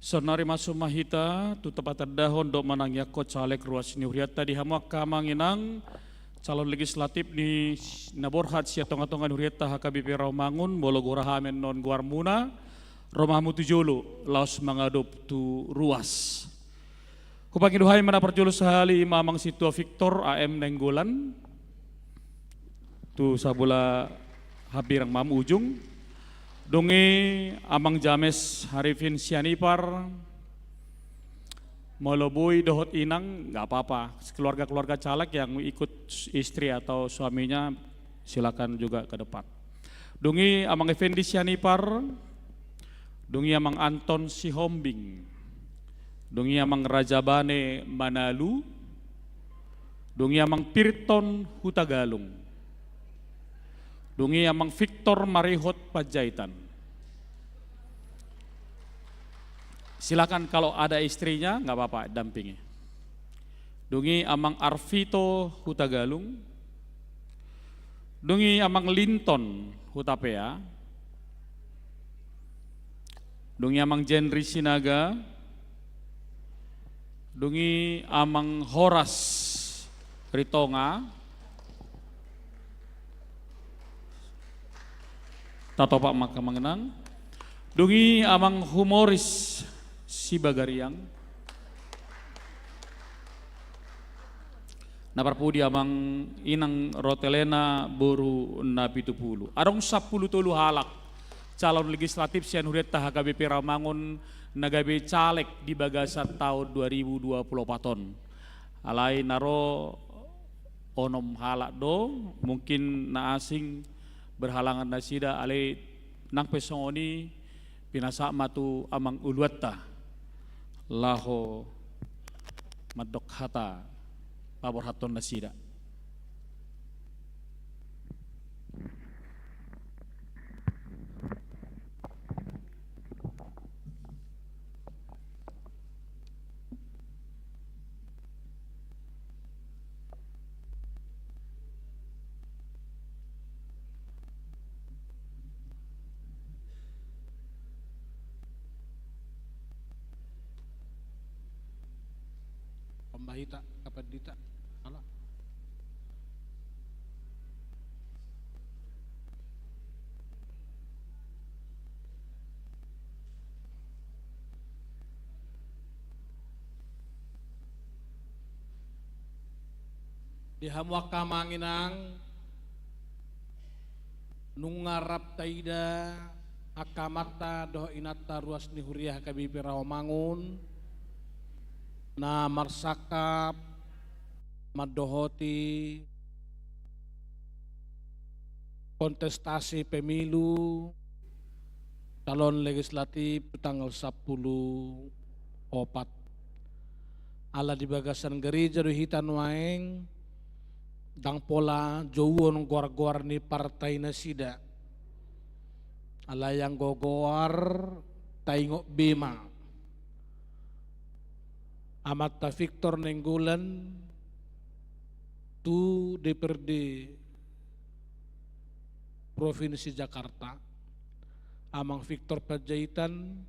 Saonari masuk ma hita tu patandahon dohot manangiangkon caleg ruas ni hurianta di hamu angka amang inang, calon legislatif ni na borhat sian tongatonga ni hurianta H K B P Rawamangun, molo goar hami annon goarmuna, ro ma hamu tu jolo, laos mangadop tu ruas. Hupangido hami ma na parjolo sahali, i ma Amang Sintua Victor A M Nainggolan, tu sabola hambirang ma hamu ujung. Dung i Amang James Harifin Sianipar, molo boi dohot inang, nggak apa-apa. Keluarga-keluarga caleg yang ikut istri atau suaminya, silakan juga ke depan. Dung i Amang Effendi Sianipar, dung i Amang Anton Sihombing, dung i Amang Rajabane Manalu, dung i Amang Pirton Hutagalung, dung i Amang Victor Marihot Panjaitan. Silakan, kalau ada istrinya, nggak apa-apa, dampingi. Dung i Amang Arvito Hutagalung, dung i Amang Linton Hutapea, dung i Amang Jenry Sinaga, dung i Amang Horas Ritonga. Tatopak ma angka amang inang. Dung i Amang Humoris Sibagariang. Na parpudi Amang Inang Rotelena boru Napitupulu. Adong sampulu tolu halak calon legislatif sian hurianta H K B P Rawamangun na gabe caleg di bagasan taon dua ribu dua puluh opat on. Alai na ro onom halak do, mungkin na asing berhalangan nasida, alai nang pe songon i, pinasahat ma tu amang uluanta laho mandok hata paborhathon nasida. Pambahita, kapandita, ala. Di hamu angka amang inang, nunga rap taida angka amanta dohot inanta ruas ni huria H K B P Rawamangun, na marsangkap mandohoti kontestasi pemilu calon legislatif tanggal sampulu opat. Ala di bagasan gereja do hita nuaeng, ndang pola jouon goar-goar ni partai nasida. Alai anggo goar taingot be ma. Amanta Victor Nainggolan tu D P R D Provinsi Jakarta. Amang Victor Panjaitan,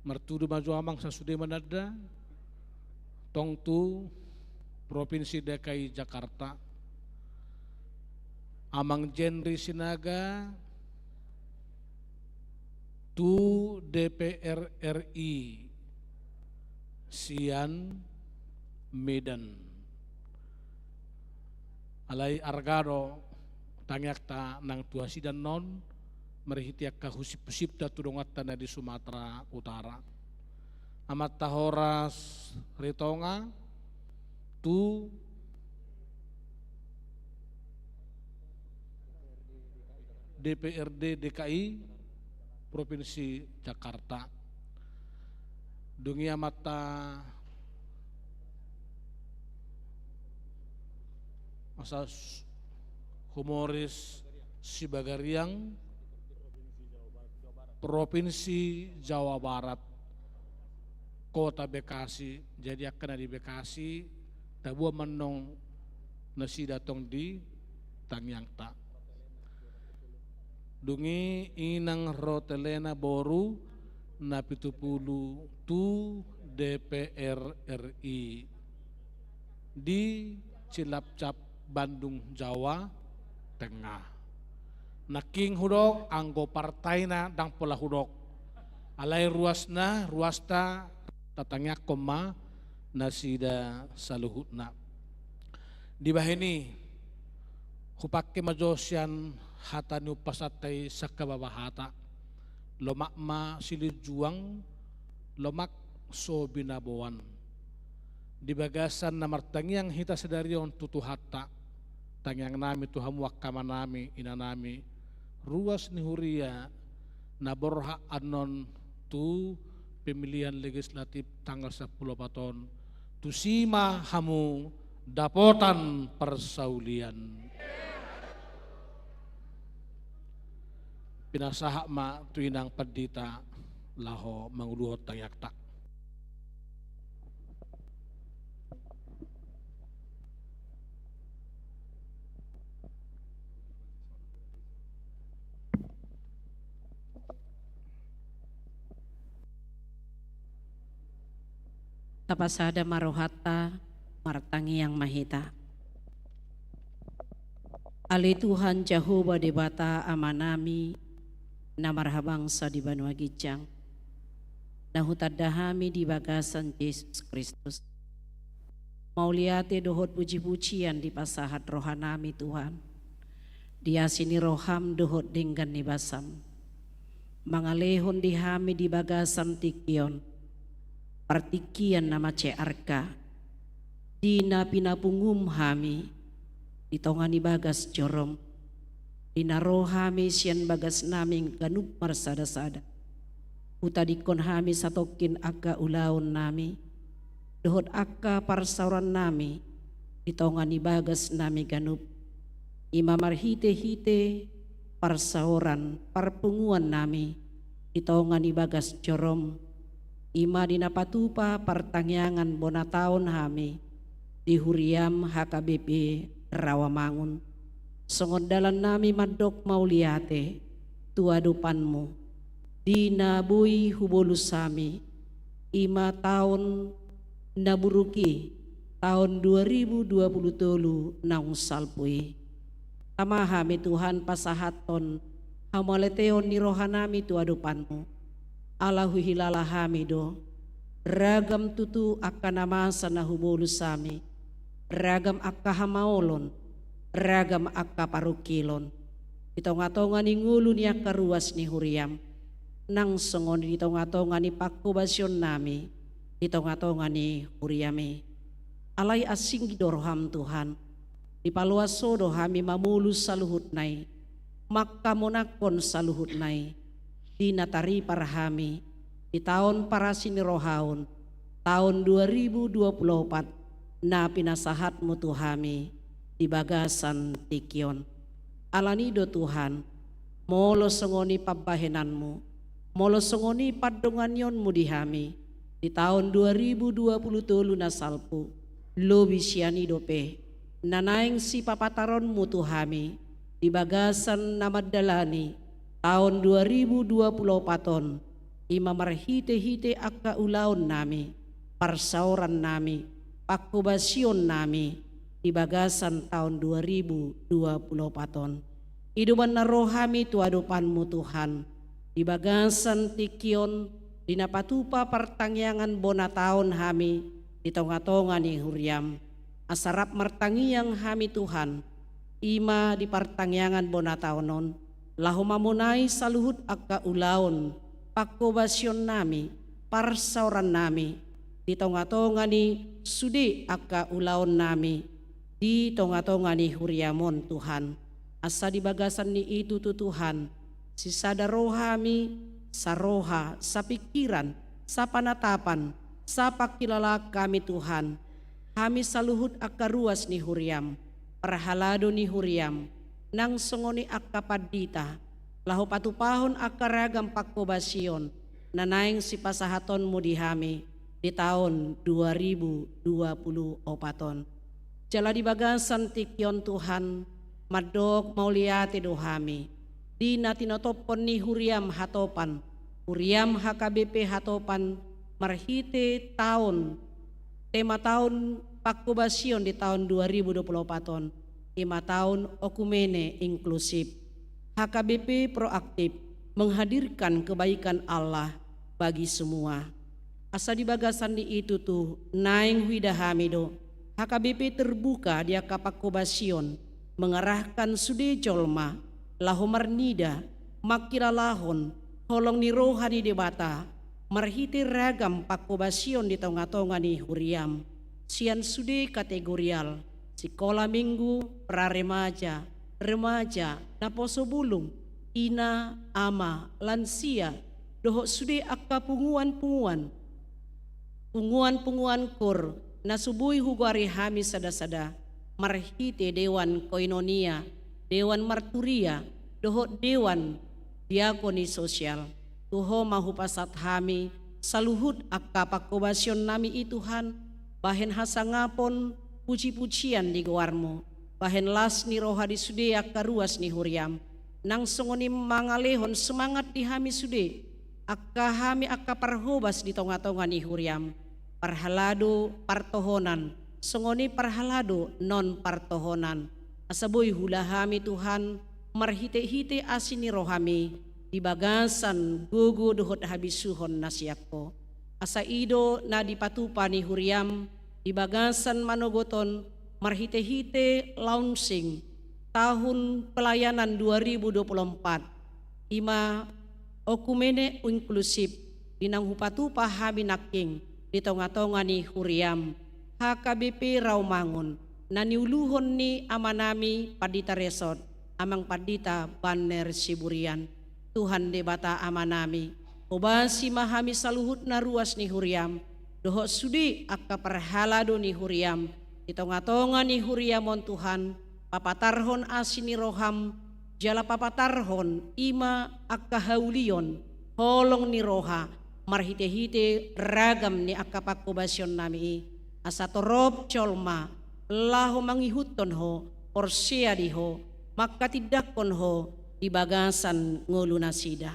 martudu ma jo amang sasude mananda, tong tu Provinsi D K I Jakarta. Amang Jendri Sinaga tu D P R R I sian Medan. Alai arga do tangiangta nang tu hasidan on, marhite angka husip-husipta tu donganta na di Sumatera Utara. Amanta Horas Ritonga tu D P R D D K I Provinsi Jakarta. Dung i amanta Masa s-, Humoris Sibagariang, Provinsi Jawa Barat, Kota Bekasi. Jadi angka na di Bekasi, taboan ma annon nasida tong di tangiangta. Dung i Inang Rotelena boru Napitupulu tu D P R R I di Cilacap, Bandung, Jawa Tengah. Nangkin hudok anggo partaina ndang pola hudok. Alai ruasna, ruasta tatangiangkon ma nasida saluhutna. Dibahen i, hupangke ma jo sian hata ni umpasanta i sangkababa hata. Lomak ma silinjuang, lomak so binaboan. Di bagasan na martangiang hita sadari on tu Tuhanta, tangiangnami tu hamu angka amanami, inanami, ruas ni huria na borhat annon tu pemilihan legislatif tanggal sampulu opat on, tusi ma hamu dapotan parsaulian. Pinasahat ma tu inang pandita laho manguluhon tangiangta. Tapasada ma rohanta, martangiang ma hita. Ale Tuhan Jahowa Debata Amanami, na marhabangsa di banua ginjang, na hutanda hami di bagasan Jesus Kristus. Mauliate dohot puji-pujian dipasahat rohanami Tuhan, di asi ni roham dohot denggan ni basam, mangalehon di hami di bagasan tingki on, partingkian na mansai arga, di na pinapungum hami, di tonga ni bagas jorom, di na ro hami sian bagasnami ganup marsada-sada. Hutadingkon hami satongkin angka ulaonnami, dohot angka parsaorannami, di tonga ni bagasnami ganup. I ma marhite-hite parsaoran parpunguannami, di tonga ni bagas jorom, i ma di na patupa partangiangan bona taon hami, di huriam H K B P Rawamangun. Songon dalannami mandok mauliate, tu adopanmu, di na boi hubolus hami, i ma taon na buruk i, taon dua ribu dua puluh tolu naung salpu i. Tama hami Tuhan pasahathon hamauliateon ni rohanami tu adopanmu. Ala huhilala hami do, ragam tutu angka na masa na hubolus hami, ragam angka hamaolon, ragam angka parungkilon, di tonga-tonga ni ngolu ni angka ruas ni huriam, nang songon i di tonga-tonga ni pangkobasionnami, di tonga-tonga ni huriami. Alai asing do roham Tuhan, dipaloas Ho do hami mamolus saluhutna i, mangkamonangkon saluhutna i, di na taripar hami, di taon parasi ni rohaon, taon dua ribu dua puluh opat, na pinasahatmu tu hami di bagasan tingki on. Alani do Tuhan, molo songon i pambahenanmu, molo songon i pandonganionmu di hami, di taon dua ribu dua puluh tolu na salpu, lobi sian i dope, na naeng sipapataronmu tu hami, di bagasan na mandalani taon dua ribu dua puluh opat on, i ma marhite-hite angka ulaonnami, parsaorannami, pangkobasionnami, di bagasan taon dua ribu dua puluh opat on. I do umbahen na ro hami tu adopanmu Tuhan, di bagasan tingki on, di na patupa partangiangan bona taon hami, di tonga-tonga ni huriam. Asa rap martangiang hami Tuhan, i ma di partangiangan bona taon on, laho mamonai saluhut angka ulaon, pangkobasionnami, parsaorannami, di tonga-tonga ni sude angka ulaonnami, di tonga-tonga ni huriam on Tuhan. Asa di bagasan ni i tutu Tuhan, sisada roha hami, saroha, sapingkiran, sapanatapan, sapangkilalaan hami Tuhan. Hami saluhut angka ruas ni huriam, parhalado ni huriam, nang songon i angka pandita, laho patupahon angka ragam pangkobasion, na naeng sipasahatonmu di hami, di taon dua ribu dua puluh opat on. Jala di bagasan tingki on Tuhan, mandok mauliate do hami, di na tinotophon ni huriam hatopan, huriam H K B P hatopan, marhite taon, tema taon pangkobasion di taon dua ribu dua puluh opat on, i ma taon okumene inklusif. H K B P proaktif menghadirkan kebaikan Allah bagi semua. Asa di bagasan ni i tutu, naeng huida hami do, H K B P terbuka di angka pangkobasion, mengarahkan sude jolma, laho marnida, mangkilalahon, holong ni roha ni Debata, marhite ragam pangkobasion di tonga-tonga ni huriam, sian sude kategorial, sikola minggu, praremaja, remaja, naposo bulung, ina, ama, lansia, dohot sude angka punguan-punguan, punguan-punguan koor, na so boi hugoari hami sada-sada, marhite dewan koinonia, dewan marturia, dohot dewan diakoni sosial. Tu Ho ma hupasahat hami, saluhut angka pangkobasionnami i Tuhan, bahen hasangapon, puji-pujian di goarmu, bahen las ni roha di sude angka ruas ni huriam, nang songon i mangalehon semangat di hami sude, angka hami angka parhobas di tonga-tonga ni huriam, parhalado partohonan, songon i parhalado non partohonan, asa boi huula hami Tuhan, marhite-hite asi ni rohami, di bagasan gogo dohot habisuhon na sian Ho. Asa i do na dipatupa ni huriam, di bagasan manogot on, marhite-hite launching tahun pelayanan dua ribu dua puluh empat, i ma okumene inklusif, di naung hupatupa hami nangkin, di tonga-tonga ni huriam, H K B P Rawamangun, na niuluhon ni amanami Pandita Resort, Amang Pandita Banner Siburian. Tuhan Debata Amanami, hobasi ma hami saluhutna ruas ni huriam, dohot sude angka parhalado ni huriam, di tonga-tonga ni huriam on Tuhan, papatarhon asi ni roham, jala papatarhon i ma angka haulion, holong ni roha, marhite-hite ragam ni angka pangkobasionnami i, asa torop jolma, laho mangihuthon Ho, porsea di Ho, mangkatindangkon Ho, di bagasan ngolunasida.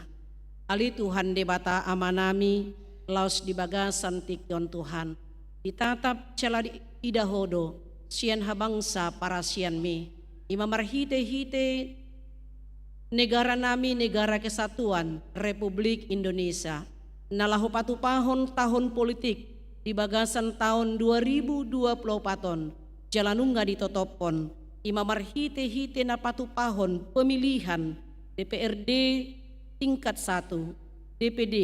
Ale Tuhan Debata Amanami, laos di bagasan tingki on Tuhan, ditatap jala diida Ho do, sian habangsa parasianmi, i ma marhite-hite negaranami Negara Kesatuan Republik Indonesia, na laho patupahon tahun politik di bagasan taon dua ribu dua puluh opat on, jala nunga ditotophon, i ma marhite-hite na patupahon pemilihan D P R D tingkat satu, D P D,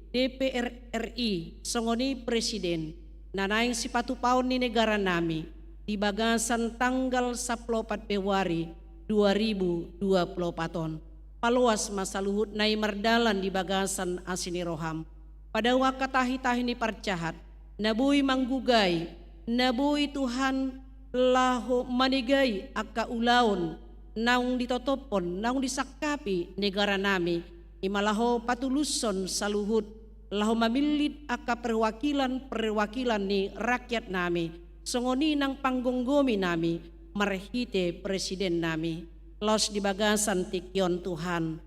D P R R I, songon i Presiden, na naeng sipatupaon ni negaranami, di bagasan tanggal sampulu opat Februari dua ribu dua puluh opat on. Paloas ma saluhutna i mardalan di bagasan asi ni roham. Padao angka tahi-tahi ni parjahat na boi manggugai, na boi Tuhan laho manegai angka ulaon naung ditotophon, naung disangkapi negara nami, i ma laho patulushon saluhut, laho mamillit angka perwakilan-perwakilan ni rakyat nami, songon i nang panggomgomi nami, marhite presiden nami. Laos di bagasan tingki on Tuhan,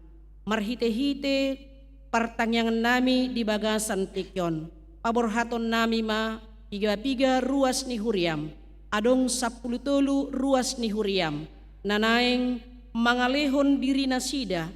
marhite-hite partangiangan nami di bagasan tingki on, paborhaton nami ma piga-piga ruas ni huriam, adong sampulu tolu ruas ni huriam, na naeng mangalehon diri nasida,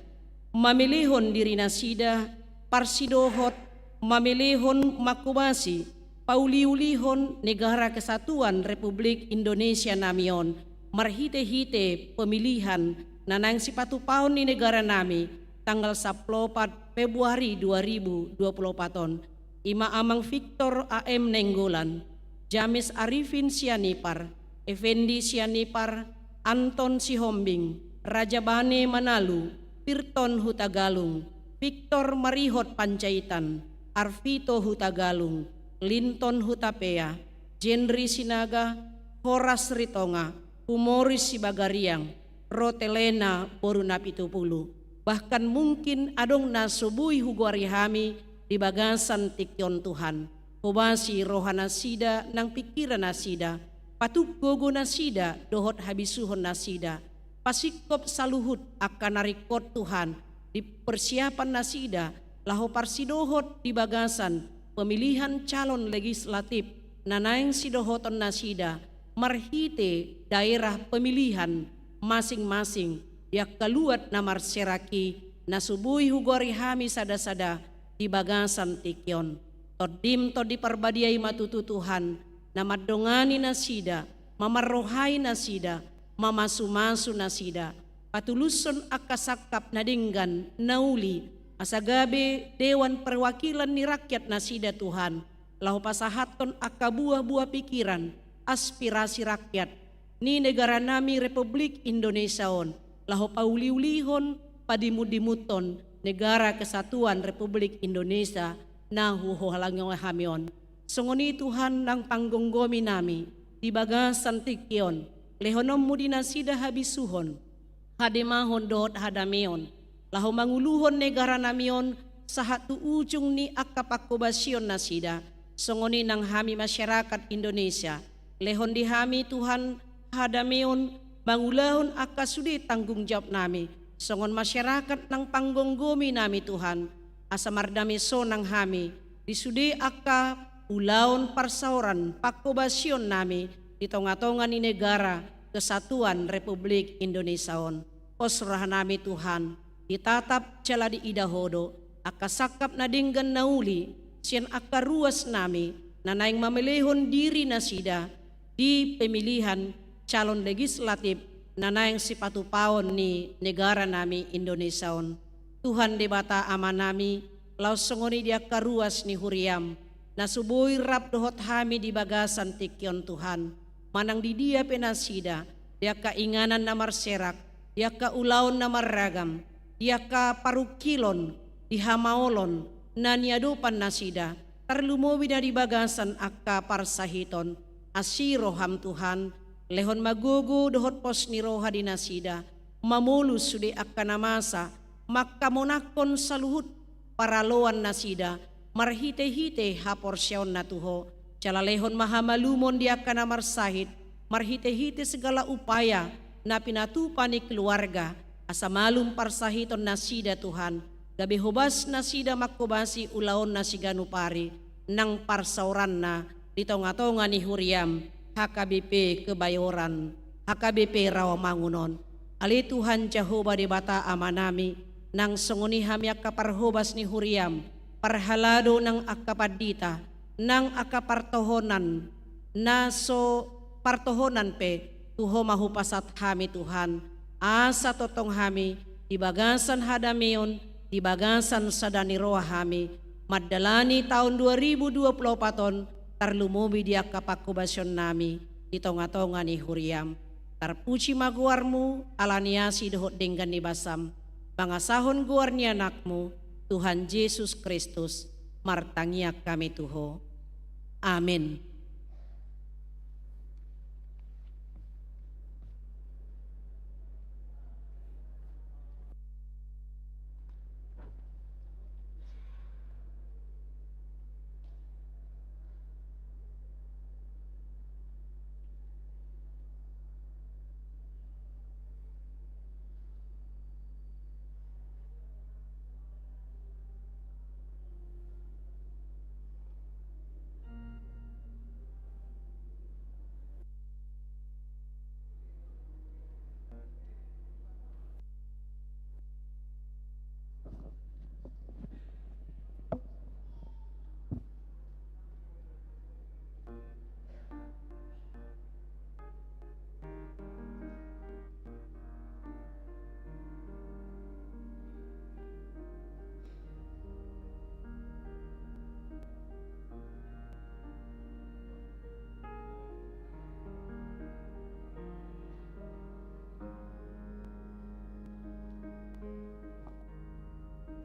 mamelehon diri nasida, parsidohot mamelehon mangkobasi, pauli-ulihon Negara Kesatuan Republik Indonesia nami on, marhite-hite pemilihan na naeng sipatupaon ni negara nami, tanggal sampulu opat Februari dua ribu dua puluh opat on, i ma Amang Victor A M Nainggolan, James Arifin Sianipar, Effendi Sianipar, Anton Sihombing, Rajabane Manalu, Pirton Hutagalung, Victor Marihot Panjaitan, Arvito Hutagalung, Linton Hutapea, Jenry Sinaga, Horas Ritonga, Humoris Sibagariang, Rotelena boru Napitupulu. Bahkan mungkin adong na so boi hugoari hami di bagasan tingki on Tuhan. Hobasi roha nasida nang pingkiran nasida, patuk gogo nasida dohot habisuhon nasida. Pasingkop saluhut angka na ringkot Tuhan di persiapan nasida laho parsidohot di bagasan pemilihan calon legislatif na naeng sidohoton nasida marhite daerah pemilihan masing-masing, di angka luat na marserak i, na so boi hugoari hami sada-sada di bagasan tingki on. Tondim Tondi Parbadia i ma tutu Tuhan, na mandongani nasida, mamarrohai nasida, mamasu-masu nasida, patulushon angka sangkap na denggan na uli, asa gabe dewan perwakilan ni rakyat nasida Tuhan, laho pasahathon angka buah-buah pikiran, aspirasi rakyat ni negara nami Republik Indonesia on, laho pauli-ulihon, padimun-dimunhon Negara Kesatuan Republik Indonesia na huhalangi hami on. Songon i Tuhan nang panggomgomi nami di bagasan tingki on, lehononmu di nasida habisuhon, hademahon dohot hadameon, laho manguluhon negara nami on sahat tu ujung ni angka pangkobasion nasida, songon i nang hami masyarakat Indonesia, lehon di hami Tuhan hadameon mangulahon angka sude tanggung jawab nami, songon masyarakat nang panggomgomi nami Tuhan, asa mardame sonang hami di sude angka ulaon parsaoran pangkobasion nami di tonga-tonga ni Negara Kesatuan Republik Indonesia on. Pos roha nami Tuhan, ditatap jala diida Ho do angka sangkap na denggan na uli sian angka ruas nami na naeng mamelehon diri nasida di pemilihan calon legislatif na naeng sipatupaon ni negara nami Indonesia on. Tuhan Debata Ama nami, laos songon i di angka ruas ni huriam na so boi rap dohot hami di bagasan tingki on Tuhan, manang di dia pe nasida, di angka inganan na marserak, di angka ulaon na marragam, di angka parungkilon, di hamaolon na niadopan nasida, tarlumobi na di bagasan angka parsahiton. Asi roham Tuhan, lehon ma gogo dohot pos ni roha di nasida, mamolus sude angka na masa, mangkamonangkon saluhut paraloan nasida, marhite-hite haporseaonna tu Ho, jala lehon ma hamalumon di angka na marsahit, marhite-hite segala upaya na pinatupa ni keluarga, asa malum parsahiton nasida Tuhan, gabe hobas nasida mangkobasi ulaonna siganup ari, nang parsaoranna di tonga-tonga ni huriam, H K B P Kebayoran, H K B P Rawamangun on. Ale Tuhan Jahowa Debata Ama nami, nang songon i hami angka parhobas ni huriam, parhalado nang angka pandita, nang angka partohonan, na so partohonan pe, tu Ho ma hupasahat hami Tuhan, asa tongtong hami di bagasan hadameon, di bagasan sada ni roha hami, mandalani taon dua ribu dua puluh opat on, tarlumobi di angka pangkobasion nami di tonga-tonga ni huriam. Tarpuji ma goarmu, ala ni asi dohot denggan ni basam, mangasahon goar ni Anakmu, Tuhan Jesus Kristus, martangiang hami tu Ho. Amen.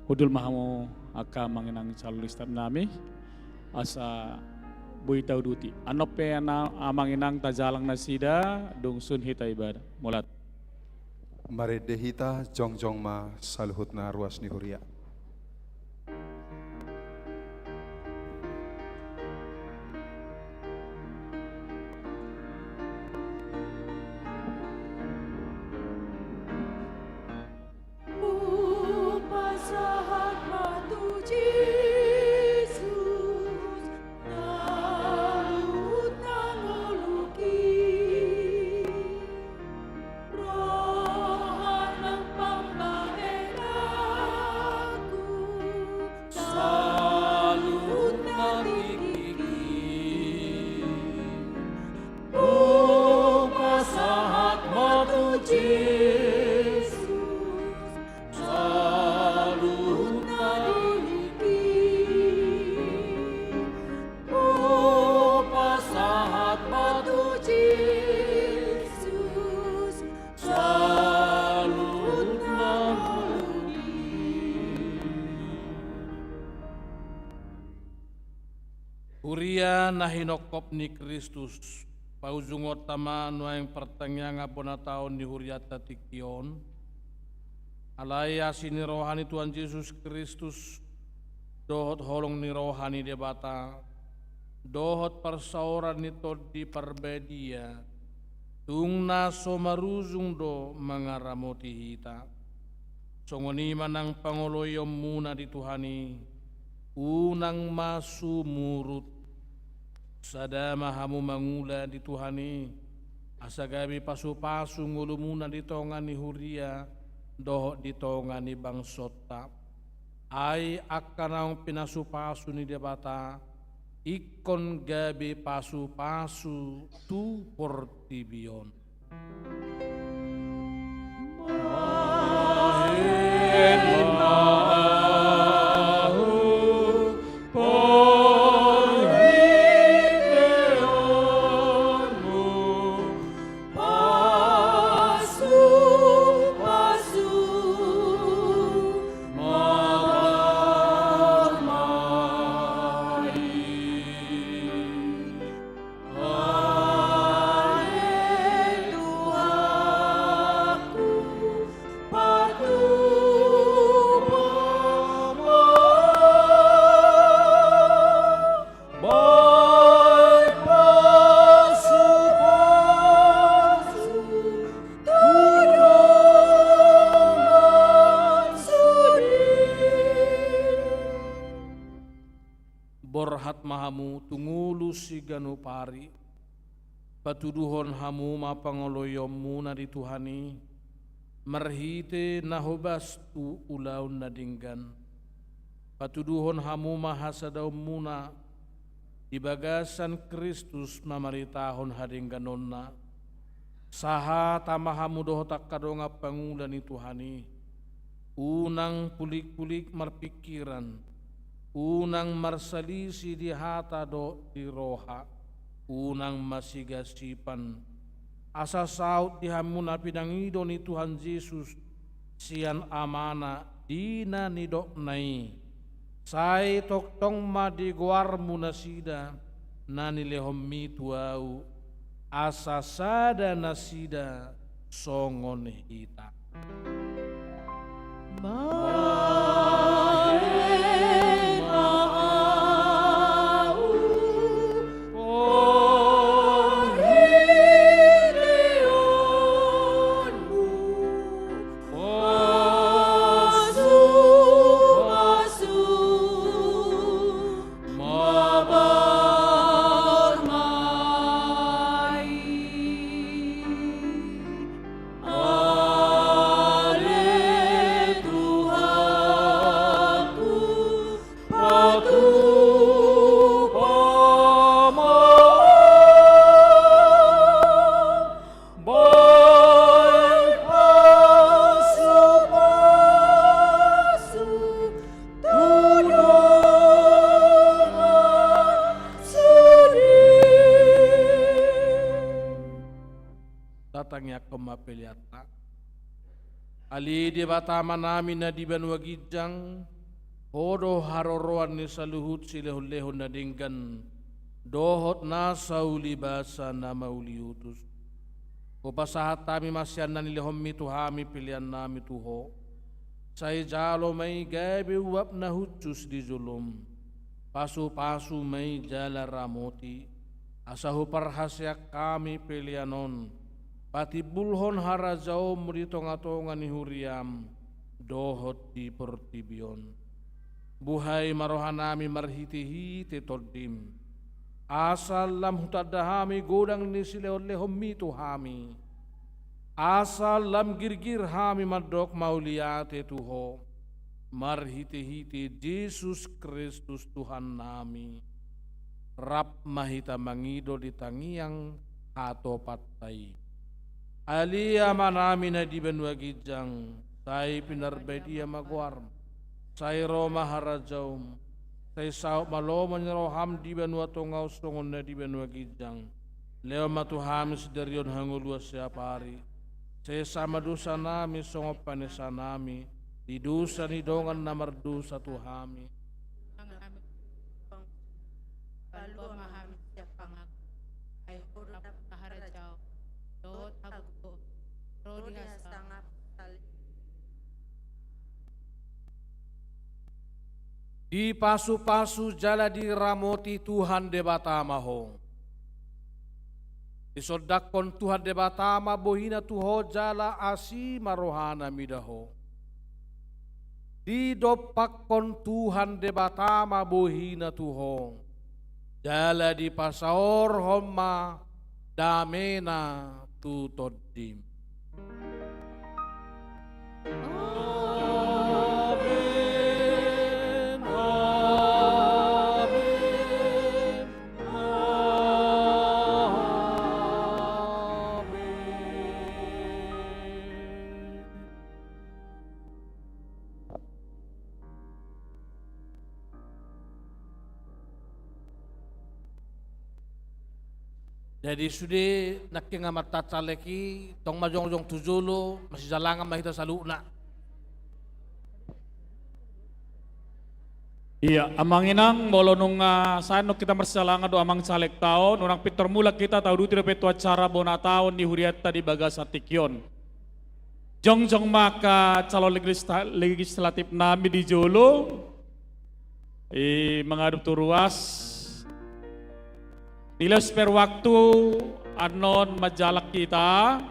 Hundul ma hamu angka amang inang calon staf nami, asa boi tauduti. Annon pe ana-, amang inang tajalang nasida, dung sun hita ibadah. Mauliate. Marende hita, jongjong ma saluhutna ruas ni huria. Hupasahat ma tu Jesus, saluhutna ngolungki. Roha nang pambahenanku, saluhutna tingki. Hupasahat ma tu Jesus, saluhutna tingki. Hupasahat ma tu Jesus, saluhutna tingki. Huria na hinophop ni Kristus, paujungonta ma nuaeng partangiangan bona taon ni hurianta tingki on. Alai asi ni roha ni Tuhan Jesus Kristus, dohot holong ni roha ni Debata, dohot parsaoran ni Tondi Parbadia, tung na so marujung do mangaramoti hita. Songon i ma nang pangoloionmuna di Tuhan i, unang ma sumurut. Sada ma hamu mangula di Tuhan i, asa gabe pasupasu ngolumuna di tonga ni huria, dohot di tonga ni bangsonta. Ai angka naung pinasupasu ni Debata, ingkon gabe pasupasu tu portibi on. Pasu, pasu, ma, ma, i. Ale Tuhanku, patupa ma. Baen pasupasu tu dongan sude. Borhat ma hamu tu ngolu siganup ari. Patuduhon hamu ma pangoloionmuna di Tuhan i, marhite na hobas tu ulaon na denggan. Patuduhon hamu ma hasadaonmuna di bagasan Kristus mamaritahon hadengganonna. Sahat ma hamu dohot angka dongan pangula ni Tuhan i. Unang pulik-pulik marpingkiran, unang marsalisi di hata dohot di roha, unang masigasipan, asa saut di hamu na pinangido ni Tuhan Jesus sian Amana di na nidokna i. Sai tongtong ma di goarmu nasida na nilehonmi tu ahu, asa sada nasida songon hita. Tatangiangkon ma peleanta. Ale Debata Amanami na di banua ginjang, Ho do haroroan ni saluhut silehonlehon na denggan dohot nasa ulibasa na mauliutus. Hupasahat hami ma sian na nilehonmi tu hami peleannami tu Ho. Sai jalo ma i gabe uap na hushus di jolom. Pasupasu ma i jala ramoti, asa huparhaseang hami pelean on patimbulhon harajaonmu di tongatonga ni huriam dohot di portibi on. Buhai ma rohanami marhitehite Tondim, asa lam hutanda hami godang ni silehonlehonmi tu hami, asa lam girgir hami mandok mauliate tu Ho marhitehite Jesus Kristus Tuhannami. Rap ma hita mangido di tangiang hatopanta i. Ale Amanami na di banua ginjang, sai pinarbadia ma goarmu, sai ro ma harajaonmu, sai saut ma lomo ni roham di banua tonga on songon na di banua ginjang. Lehon ma tu hami sadari on hangoluan siapari. Sesa ma dosanami songon panesanami di dosa ni dongan na mardosa tu hami. Palua ma hami sian pangago. Ai Ho do dapotan harajaon dohot hagogoon ro di hasangapon. Dipasupasu jala diramoti Tuhan Debata ma ho. Disondangkon Tuhan Debata ma bohina tu ho jala asi ma rohana mida ho. Didompakkon Tuhan Debata ma bohina tu ho, jala dipasaorhon ma damena tu tondim. Amen, amen, amen. Jadi sude nangkin amanta caleg i, tong ma jongjong tu jolo, masijalangan ma hita saluhutna. Ia, amang inang, molo nunga sae annon hita marsijalangan dohot amang calegta on, unang pintor mulak hita, tauduti dope tu acara bona taon ni hurianta di bagasan tingki on. Jongjong ma angka calon legislista-, legislatifnami di jolo, i mangadopi tu ruas. Di las per waktu annon manjalang hita.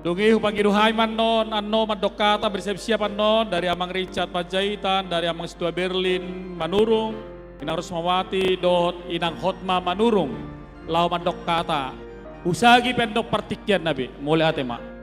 Dung i hupangido hami ma annon, annon mandok hata bersiap-siap annon dari amang Richard Panjaitan, dari amang Situa Berlin Manurung, inang Rusmawati dohot inang Hotma Manurung. Laho mandok hata. Husagi pe annon partingkianna be. Mauliate ma.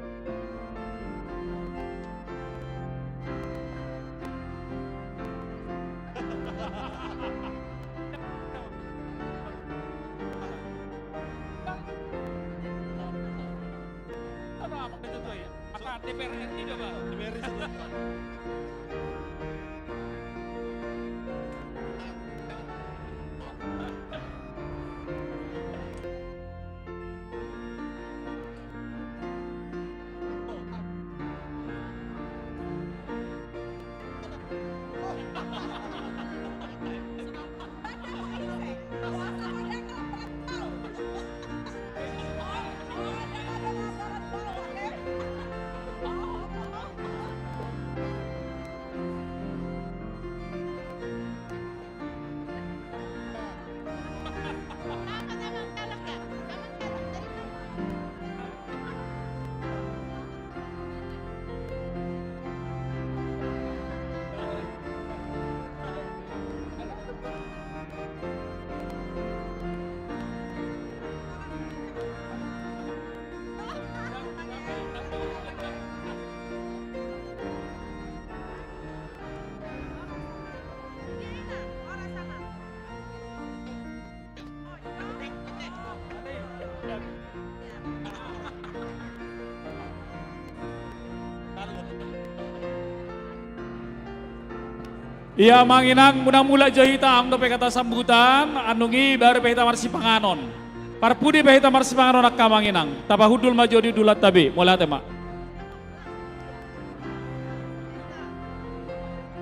Ia amang inang, unang mulak jo hita, adong dope kata sambutan, annon i baru pe hita marsipanganon. Parpudi pe hita marsipanganon angka amang inang. Tapahundul ma jo di ulaonta be, mauliate ma.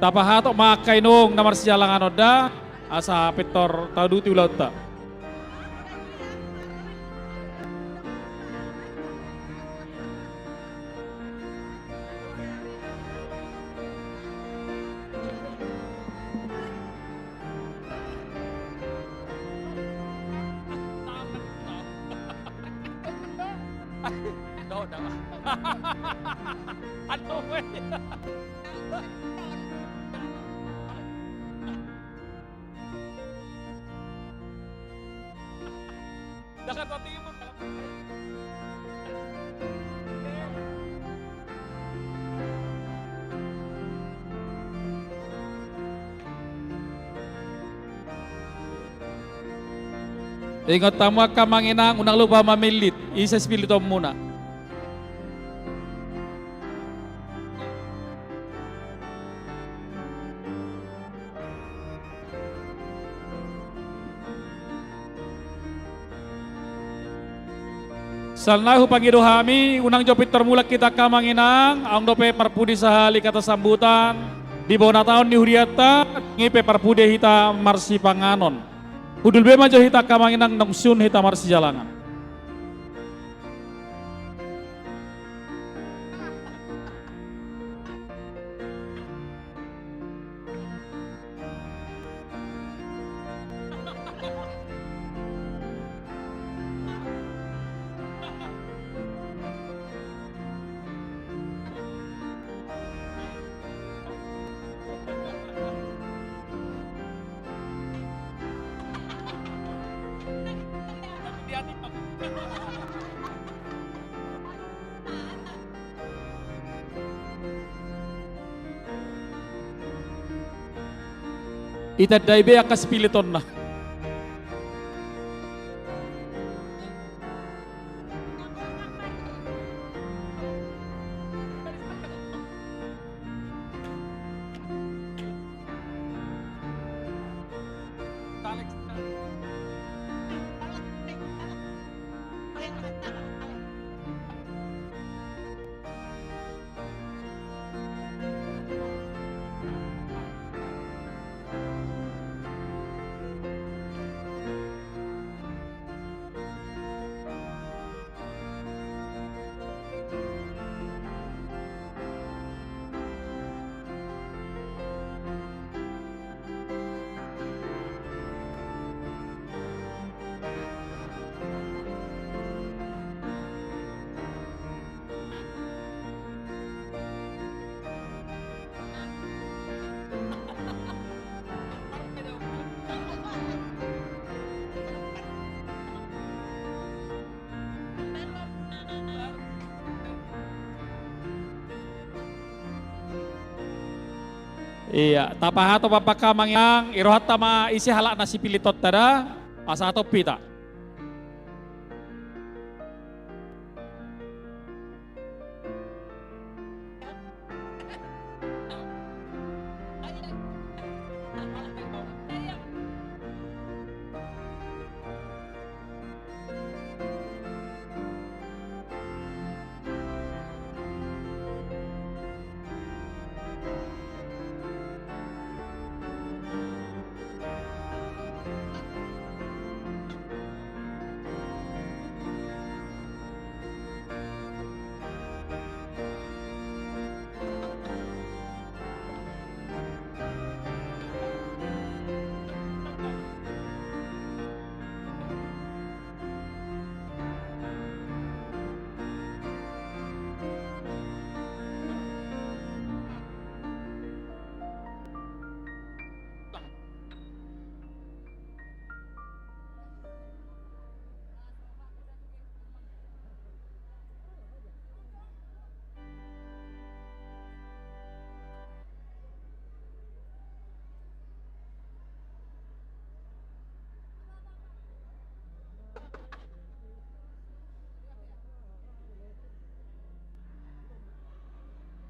Tapahatop ma angka inong na marsijalangan on da, asa pintor tauduti ulaonta. Jakarta Timur. Ingot hamu angka amang inang, unang lupa mamillit, ise sipilitonmuna. Siala na hupangido hami, unang jo pintor mulak hita angka amang inang, adong dope parpudi sahali kata sambutan, di bona taon ni hurianta, nunga pe parpudi hita marsipanganon. Hundul be ma jo hita angka amang inang, naung sun hita marsijalangan. Itandai be angka sipilitonna. Ia, tapahatop ma angka amang inang, irohanta ma ise halak na sipilitonta da, asa hatop hita.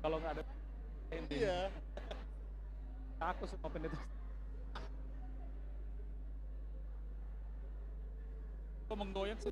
Kalau nggak ada, iya. Aku semua pendeta. Kok menggoyang sih?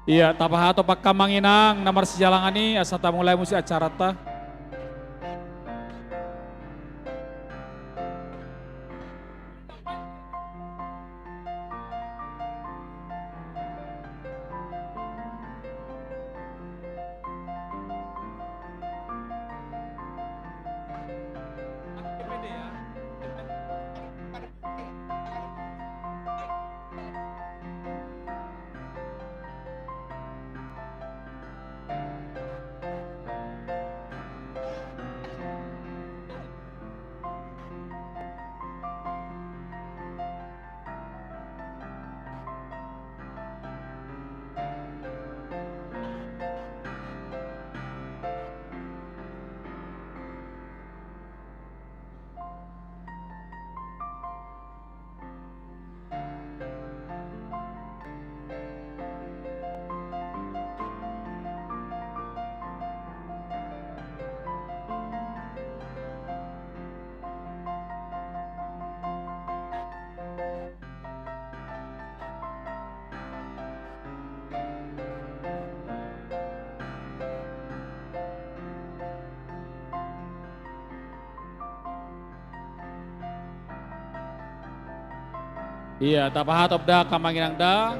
Ia, tapahatop angka amang inang na marsijalangan i, asa tamulai muse acaranta. Ia, tapahatop da angka amang inang da.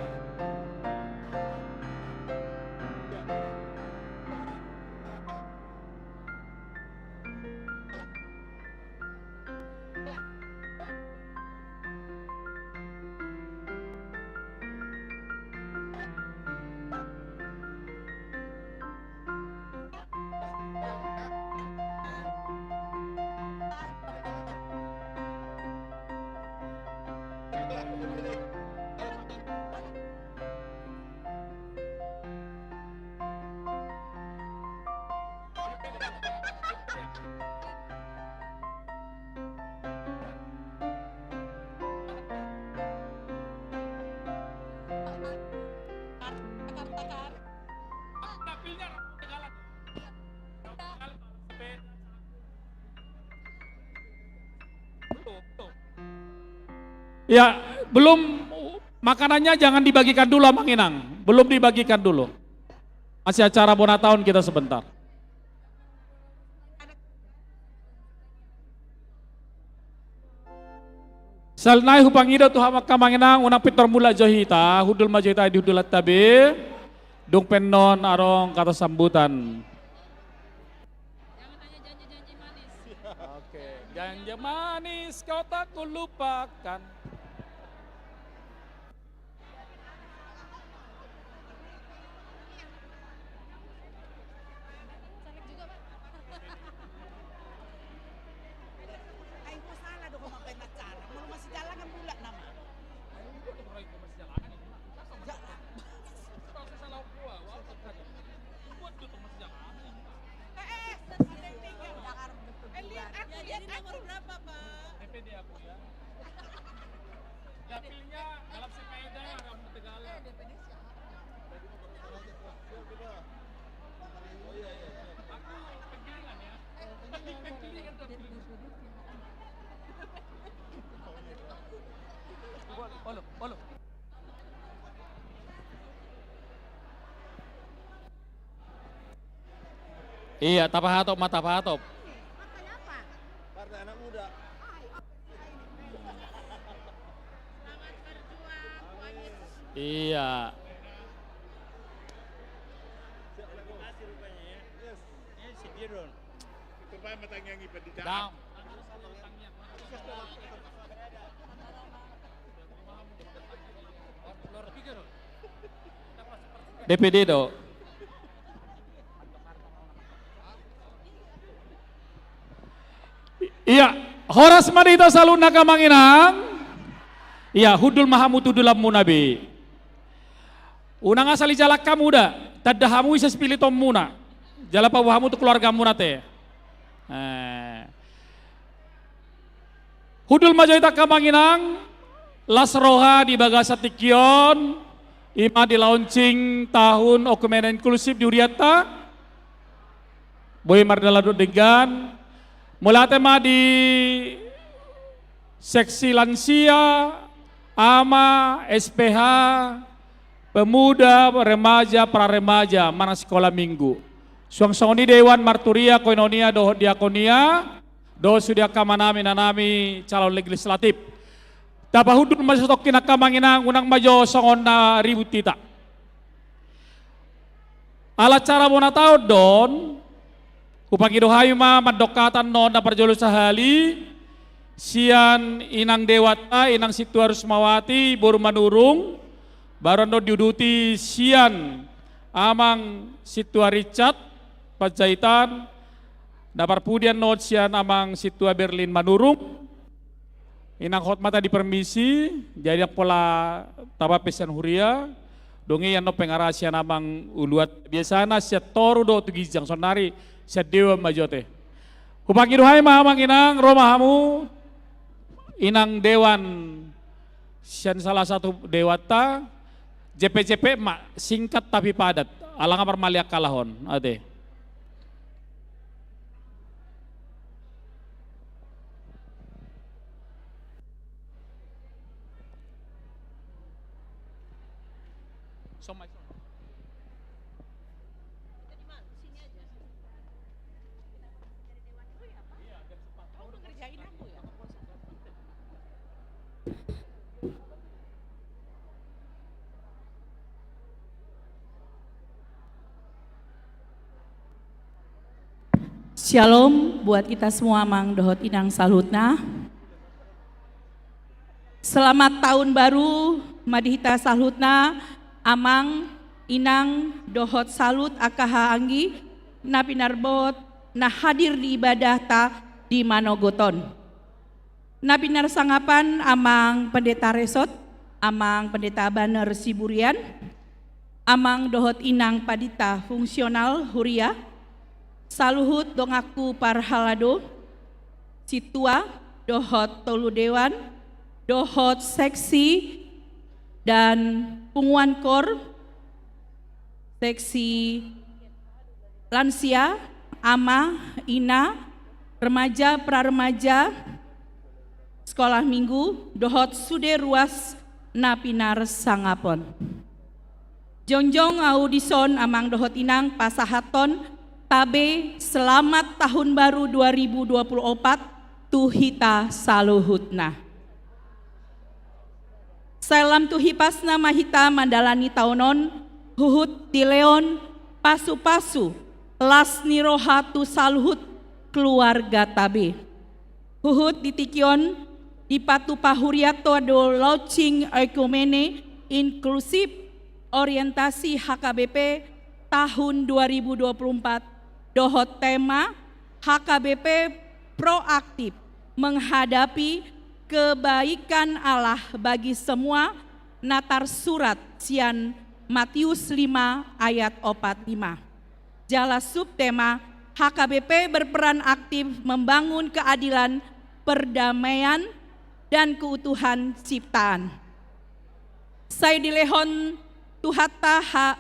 Ya, belum, makanannya jangan dibagikan dulu, Amang Inang. Belum dibagikan dulu. Masih acara bona taon kita sebentar. Sahali nai hupangido tu hamu angka amang inang, unang pintor mulak jo hita, hundul ma jo hita di hundulanta be. Dung pe annon adong kata sambutan. Oke, janji manis kau tak kulupakan. Iya, tapahatop ma, tapahatop. Iya. Dam. D P D do. Ia, horas ma di hita saluhutna angka amang inang. Ia, hundul ma hamu tu hundulanmuna be. Unang asal dijalo hamu da, tanda hamu ise sipilitonmuna. Jala paboa hamu tu keluargamuna ate. Eh. Hundul ma jo hita angka amang inang, las roha di bagasan tingki on, i ma di launching tahun oikumene inklusif di hurianta, boi mardalan dohot denggan, mauliate ma di seksi lansia, ama, S P H, pemuda, remaja, praremaja, manang sikola minggu. Suang songon i dewan, marturia, koinonia, dohot diakonia, dohot sude angka amanami, inanami, calon legislatif. Tapahundul ma satongkin angka amang inang, unang ma jo songon na ribut hita. Ala acara bona taon do on, hupangido hami ma mandok hata on na parjolo sahali, sian inang dewanta, inang Sintua Rusmawati, boru Manurung, baru annon diuduti sian amang Sintua Richard Panjaitan, na parpudi annon sian amang Sintua Berlin Manurung. Inang hot ma hita di permisi, jadi ndang pola tabaen pe sian huria, dung i annon pe nga ra sian amang uluan. Biasana sian toru do tu ginjang, sonari sian dewan ma jo ate. Hupangido hami ma amang inang, ro ma hamu, inang dewan sian salah satu dewanta, jepe-jepe ma, singkat tapi padat, ala nga marmaliangkala hon, ate. Syalom buat kita semua, amang dohot inang saluhutna. Selamat tahun baru ma di hita saluhutna, amang, inang, dohot saluhut angka haha anggi na pinarbohot na hadir di ibadahta di manogot on. Na pinarsangapan amang Pendeta Resot, amang Pendeta Baner Siburian, amang dohot inang pandita fungsional huria, saluhut donganku parhalado, sintua dohot tolu dewan, dohot seksi dan punguan kor, seksi lansia, ama, ina, remaja, praremaja, sekolah minggu, dohot sude ruas na pinarsangap on. Jongjong ahu dison, amang dohot inang, pasahathon tabe selamat tahun baru dua ribu dua puluh empat tu hita saluhutna. Sai lam tu hipasna ma hita mandalani taon on, huhut dilehon pasupasu las ni roha tu saluhut keluargata be. Huhut di tingki on dipatupa hurianta do launching oikumene inklusif orientasi H K B P tahun dua ribu dua puluh empat dohot tema H K B P proaktif menghadapi kebaikan Allah bagi semua, na tarsurat sian Matius lima ayat opat lima. Jala subtema, H K B P berperan aktif membangun keadilan, perdamaian, dan keutuhan ciptaan. Sai dilehon Tuhanta ha-,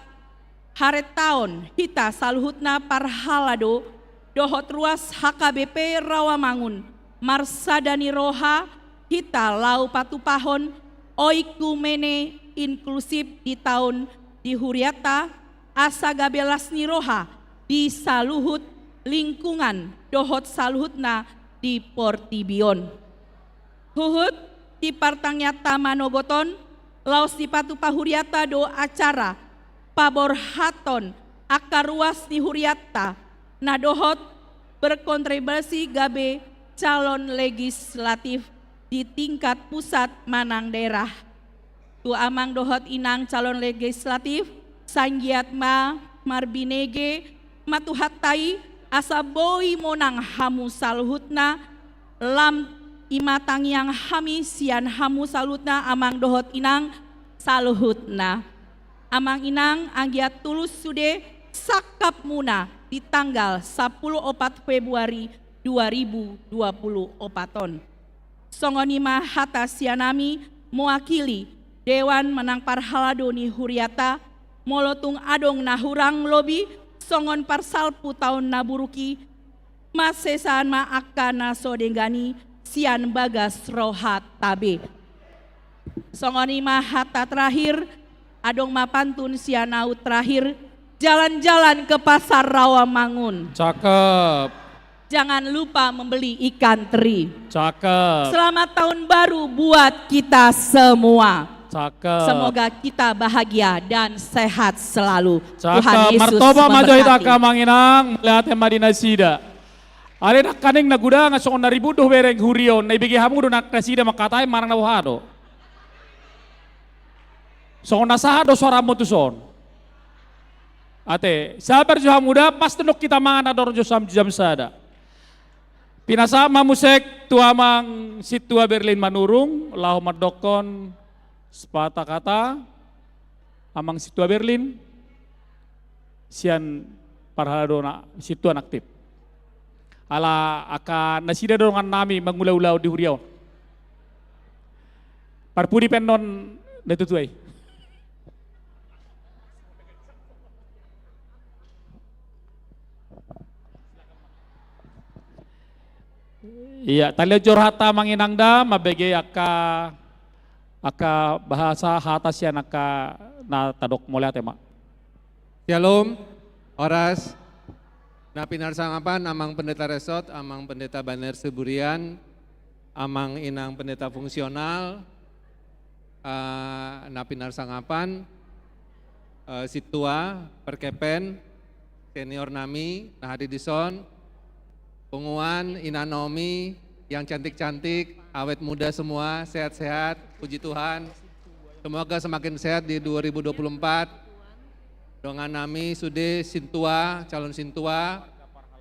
harentaon hita saluhutna parhalado dohot ruas H K B P Rawamangun marsada ni roha hita laho patupahon oikumene inklusif di taon di hurianta, asa gabe las ni roha di saluhut lingkungan dohot saluhutna di portibi on. Huhut di partangiangta manogot on, laos dipatupa hurianta do acara paborhathon angka ruas ni hurianta na dohot berkontribusi gabe calon legislatif di tingkat pusat manang daerah. Tu amang dohot inang calon legislatif, sai anggiat ma marbinege ma Tuhanta i, asa boi monang hamu saluhutna. Lam i ma tangiang hami sian hamu saluhutna, amang dohot inang saluhutna. Amang inang, anggiat tulus sude sangkapmuna di tanggal sampulu opat Februari dua ribu dua pulu opat on. Songon i ma hata sian hami mewakili dewan manang parhalado ni hurianta. Molo tung adong na hurang lobi songon parsalpu taon na buruk i, marsesaan ma angka na so denggan i sian bagas rohanta be. Songon i ma hata terakhir, adong ma pantun sian ahu terakhir, jalan-jalan ke Pasar Rawamangun. Cakep. Jangan lupa membeli ikan teri. Cakep. Selamat tahun baru buat kita semua. Cakep. Semoga kita bahagia dan sehat selalu. Cakep. Tuhan Yesus memberkati. Martoba ma jo hita angka amang inang, mauliate ma di nasida. Alai nangkaning na godang songon na ribut do hubereng huria on, na ibege hamu do nang nasida mangkatai manang na boha do. Songon na sahat do suaramu tuson. Ate, sabar jo hamu da, pas tunduk hita mangan adong jo sam jam sada. Pinasahat ma muse tu amang sintua Berlin Manurung, laho mandokkon sepatah kata, amang sintua Berlin, sian parhalado na sintua na aktif. Ala angka nasida dongan nami mangula-ula di huria on. Parpudi pe annon na tutu ai. Ia, talehon jo rohanta amang inang da, mambege angka, angka bahasa hata sian angka na tadok, mauliate ma. Syalom, horas. Na pinarsangapan amang pendeta resort, amang pendeta Banjar Siburian, amang inang pendeta fungsional, eh, na pinarsangapan, eh, sintua, perkepen, senior nami, na hadir dison, punguan, ina Naomi, yang cantik-cantik, awet muda semua, sehat-sehat, puji Tuhan. Semoga semakin sehat di dua ribu dua puluh empat. Dongan nami sude sintua, calon sintua,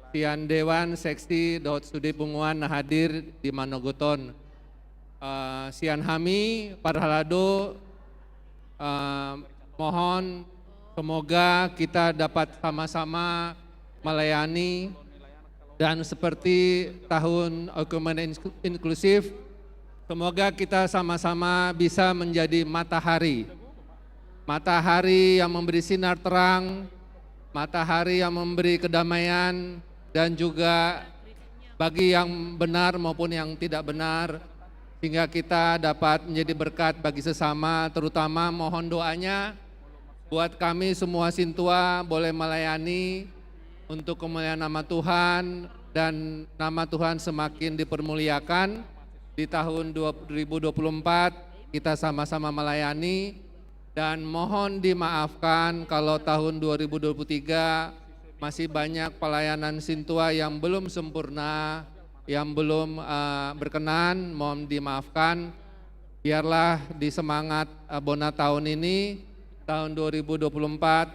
sian dewan, seksi, dohot sude punguan na hadir di manogot on. Eh, sian hami, parhalado, eh, mohon semoga kita dapat sama-sama melayani dan seperti tahun oekumene ins-, inklusif, semoga kita sama-sama bisa menjadi matahari. Matahari yang memberi sinar terang, matahari yang memberi kedamaian, dan juga bagi yang benar maupun yang tidak benar, sehingga kita dapat menjadi berkat bagi sesama, terutama mohon doanya buat kami semua sintua boleh melayani untuk kemuliaan nama Tuhan, dan nama Tuhan semakin dipermuliakan. Di tahun dua ribu dua puluh empat, kita sama-sama melayani, dan mohon dimaafkan kalau tahun dua ribu dua puluh tiga masih banyak pelayanan sintua yang belum sempurna, yang belum, eh, berkenan, mohon dimaafkan. Biarlah di semangat, eh, bona tahun ini, tahun dua ribu dua puluh empat,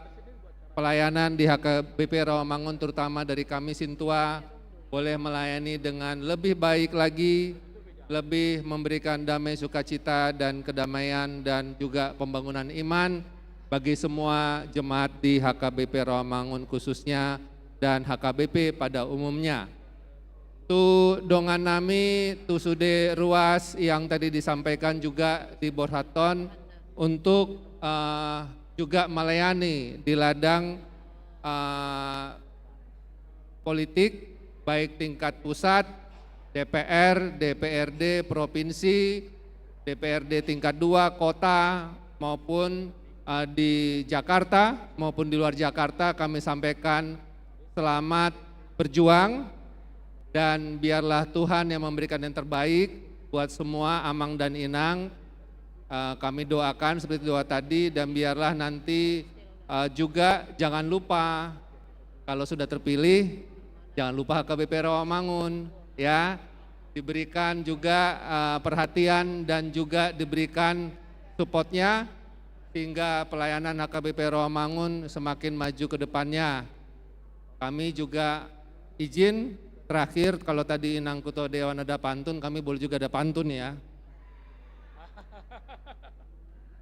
pelayanan di H K B P Rawamangun, terutama dari kami sintua, boleh melayani dengan lebih baik lagi, lebih memberikan damai sukacita dan kedamaian dan juga pembangunan iman bagi semua jemaat di H K B P Rawamangun khususnya dan H K B P pada umumnya. Tu dongan nami, tu sude ruas yang tadi disampaikan juga diborhathon untuk, eh, juga melayani di ladang, eh, politik, baik tingkat pusat, D P R, D P R D, provinsi, D P R D tingkat dua, kota, maupun, eh, di Jakarta, maupun di luar Jakarta, kami sampaikan selamat berjuang, dan biarlah Tuhan yang memberikan yang terbaik buat semua amang dan inang. Eh, kami doakan seperti doa tadi, dan biarlah nanti, eh, juga jangan lupa, kalau sudah terpilih, jangan lupa H K B P Rawamangun, ya. Diberikan juga, eh, perhatian dan juga diberikan supportnya, sehingga pelayanan H K B P Rawamangun semakin maju ke depannya. Kami juga izin terakhir, kalau tadi Inang Ketua Dewan ada pantun, kami boleh juga ada pantun, ya.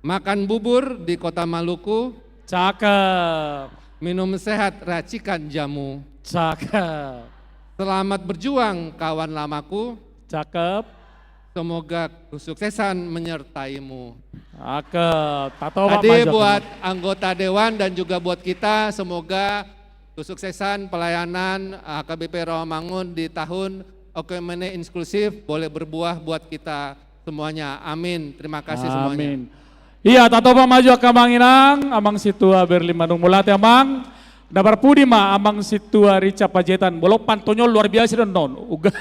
Makan bubur di Kota Maluku. Cakep. Minum sehat racikan jamu. Cakep. Selamat berjuang kawan lamaku. Cakep. Semoga kesuksesan menyertaimu. Cakep. Tatoba. Tadi buat anggota dewan dan juga buat kita, semoga kesuksesan pelayanan, eh, H K B P Rawamangun di tahun oekumene inklusif boleh berbuah buat kita semuanya. Amin. Terima kasih semuanya. Amin. Ia, tatoba ma jo angka amang inang, Amang Sintua Berlin Manurung, mauliate amang. Na parpudi ma Amang Sintua Richard Panjaitan, molo pantun on luar biasa do annon. Uga.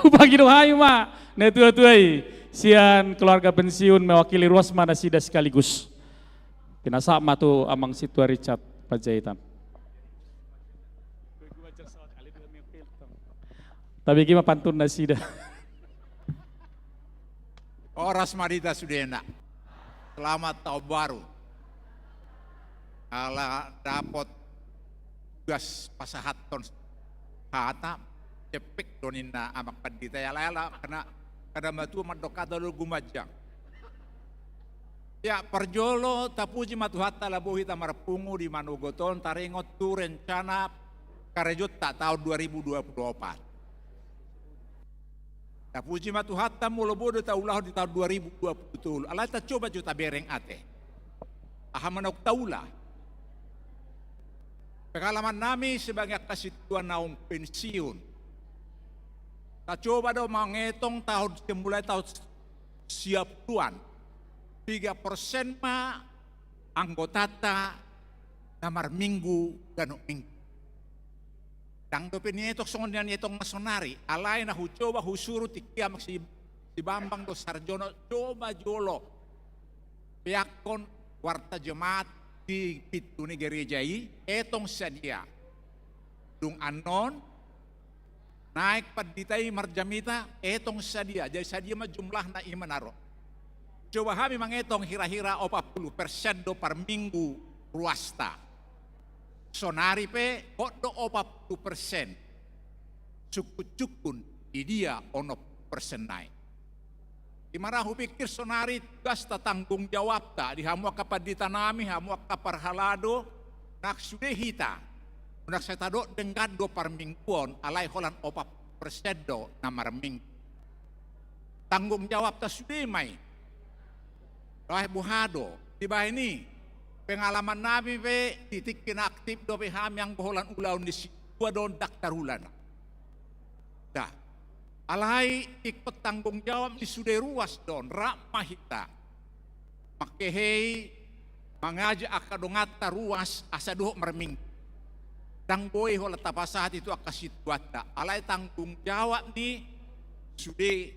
Hubahen do hami ma na tuatua i sian keluarga pensiun, mewakili ruas ma nasida sekaligus. Pinasahat ma tu Amang Sintua Richard Panjaitan. Tabege ma pantun nasida. Horas ma di hita sudena. Selamat tahun baru. Ala dapot tugas pasahathon hata, jempek do ninna amang pandita i, ala, ala, karena, karena matua mandok hata do gumanjang. Ia, parjolo tapuji ma Tuhanta ala boi hita marpungu di manogot on, taringot tu rencana karejonta tahun dua ribu dua puluh opat. Tapuji ma Tuhanta molo boi do taulahon di tahun dua ribu dua puluh tolu. Alai tacoba jo tabereng ate. Aha ma naung taula? Pengalaman nami sebagai angka sintua naung pensiun. Tacoba do mangetong tahun, mulai tahun sia puluhan. Piga persen ma anggotanta na marminggu ganup minggu. Ndang dope nietong songon na nietong na sonari, alai na hucoba husuru tingki amang si, si Bambang dohot Sarjono, coba jolo peakkon warta jemaat di pintu ni gereja i, etong sadia. Dung annon, naeng pandita i marjamita, etong sadia, jadi sadia ma jumlahna i ma na ro. Coba hami mangetong hira-hira opat puluh persen do parminggu ruasta. Sonari pe hot do opat puluh persen. Sungkun-sungkun di dia onom puluh persen nai. I ma ra hupikir sonari tugasta, tanggung jawabta di hamu angka pandita nami, hamu angka parhalado, nang sude hita. Unang sai tadok denggan do parmingguon, alai holan opat persen do na marminggu. Tanggung jawabta sude ma i. Lae boha do, dibahen i, pengalaman nami pe di tingki na aktif dope hami anggo holan ulaon ni sintua do on ndang tarula na. Da. Alai ingkon tanggung jawab ni sude ruas do on, rap ma hita. Mangkehei, mangajak angka donganta ruas asa dohot marminggu. Ndang boi holan tapasahat i tu angka sintuanta. Alai tanggung jawab ni sude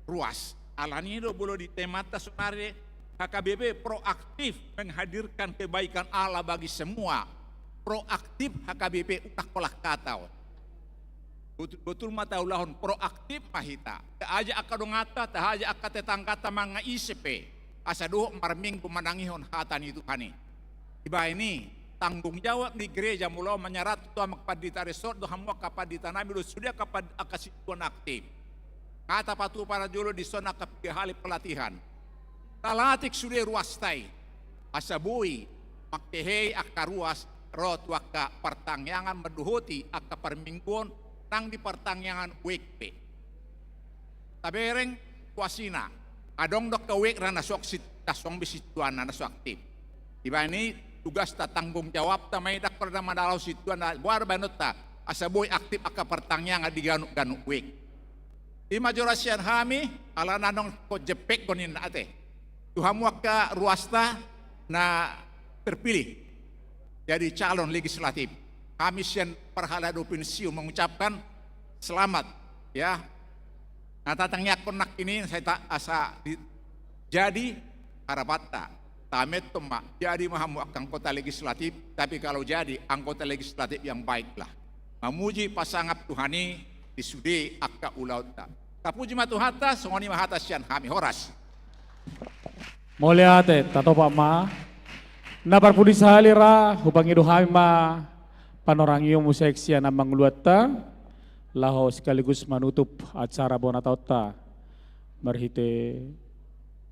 ruas. Alani do molo di temanta sonari, H K B P proaktif menghadirkan kebaikan Allah bagi semua. Proaktif H K B P, unang holan hata on. Botul, botul ma taulahon, proaktif ma hita. Taajak angka donganta, taajak angka tetangganta manang ise pe. Asa dohot marminggu manangihon hata ni Tuhan i. Dibahen i, tanggung jawab ni gereja molo manyarat tu amang pandita resort do, hamu angka pandita nami do, sude angka pand-, angka sintua na aktif. Nga tapatupa parjolo dison angka piga hali pelatihan. Talatik sude ruasta i. Asa boi mangkehei angka ruas ro tu angka partangiangan mandohoti angka parmingguon nang di partangiangan wijk pe. Tabereng situasina. Adong do angka wijk ra na so ak-, sit-, na so be sintuanna na so aktif. Dibahen i tugasta, tanggung jawabta ma i, ndang holan na mandalan sintuanna, boha do bahenonta asa boi aktif angka partangiangan di ganup-ganup wijk. I ma jolo sian hami, alana nunga jempek do ninna ate. Tu hamu angka ruasta na terpilih jadi calon legislatif. Hami sian parhalado pensiun mengucapkan selamat, ya. Na tatangiangkon nangkin i sai ta asa di, jadi harapanta, tamentong ma, jadi ma hamu angka anggota legislatif, tapi kalau jadi anggota legislatif yang baiklah. Mamuji pasangap Tuhan i di sude angka ulaonta. Tapuji ma Tuhanta, songon i ma hata sian hami, horas. Mauliate, tatopa ma. Na parpudi sahali ra, hupangido hami ma panorangion muse sian amanguluanta, laho sekaligus manutup acara bona taonta marhite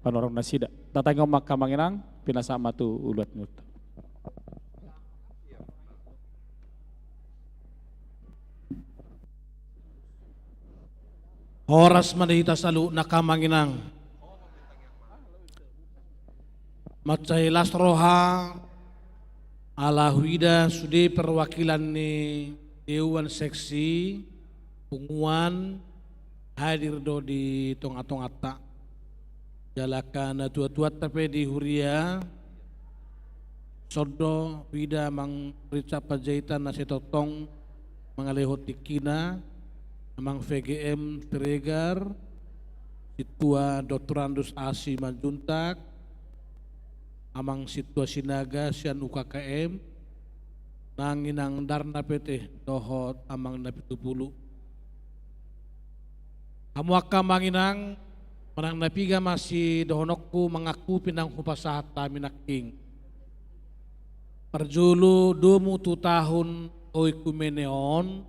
panorang nasida. Tatangihon ma angka amang inang, pinasahat ma tu uluan ni uluanta. Horas ma di hita saluhutna angka amang inang. Mansai las roha, ala huida sude perwakilan ni dewan seksi, punguan, hadir do di tonga-tonganta. Jala angka natuatuanta pe di huria, songon do huida Amang Richard Panjaitan na sai tongtong mangalehon tingkina, Amang V G M Siregar, Sintua Doktorandus A Simanjuntak, Amang Sintua Sinaga sian U K K M, nang Inang Darna Pete dohot Amang Napitupulu. Hamu angka amang inang, manang na piga ma sidohononku, mangaku pe nang hupasahat hami nangkin. Parjolo domu tu tahun oikumene on,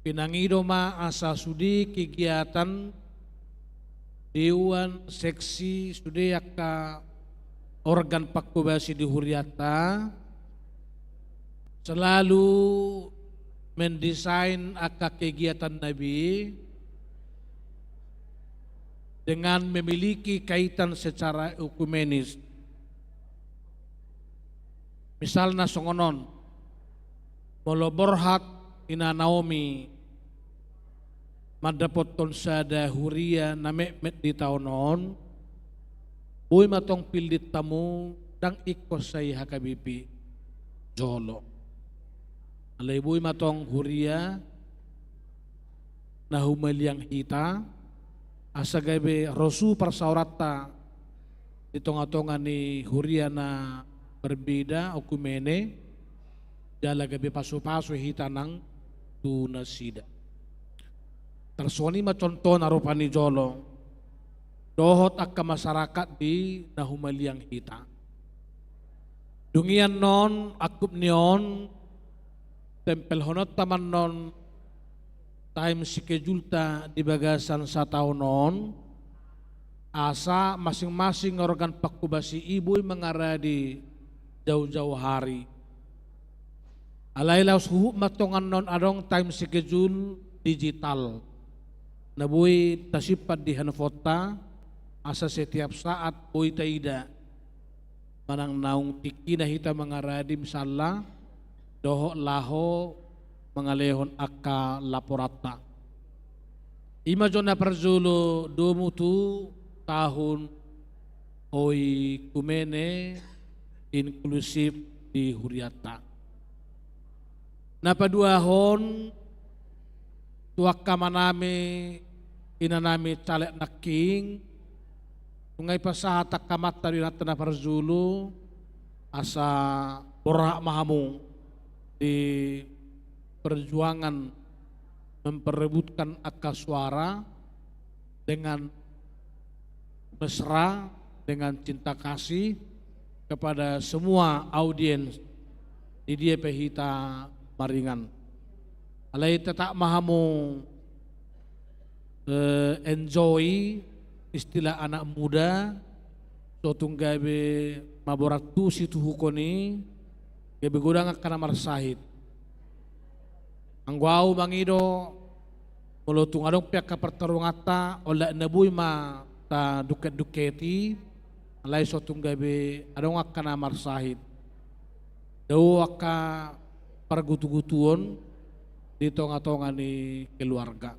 pinangido ma asa sude kegiatan dewan seksi, sude angka organ pangkobasi di hurianta, selalu mendesain angka kegiatanna be dengan memiliki kaitan secara ekumenis. Misalna songon on, molo borhat Ina Naomi mandapothon sada huria na metmet di taon on, boi ma tong pillin hamu, ndang ingkon sai H K B P jolo. Alai boi ma tong huria na humaliang hita, asa gabe rosu parsaoranta di tonga-tonga ni huria na berbeda, oikumene, jala gabe pasupasu hita nang tu nasida. Tarsongon i ma contohna rupani jolo, dohot angka masyarakat di na humaliang hita. Dung i annon, angkup ni on, tempelhononta ma annon time schedule-ta di bagasan sataon on, asa masing-masing organ pangkobasi i boi mangaradi jauh-jauh hari. Alai laos huhut ma tong annon adong time schedule digital na boi tasimpan di handphoneta, asa setiap saat boi taida manang naung tingkina hita mangaradi misalna, dohot laho mangalehon angka laporanta. I ma jo na parjolo domu tu tahun oikumene inklusif di hurianta. Na paduahon, tu angka amanami, inanami caleg nangkin, nunga dipasahat angka amanta dohot inanta na parjolo, asa borhat ma hamu di perjuangan memperebutkan angka suara dengan mesra, dengan cinta kasih kepada semua audiens di dia pe hita maringan. Alai tetap ma hamu, eh, enjoy, istilah anak muda, so tung gabe maborat tu situhukon i, gabe godang angka na marsahit. Anggo au mangido, molo tung adong pe angka partarunganta, olat na boi ma tadukket-dukketi, alai so tung gabe adong angka na marsahit. Dao angka pargutu-gutuon di tonga-tonga ni keluarga.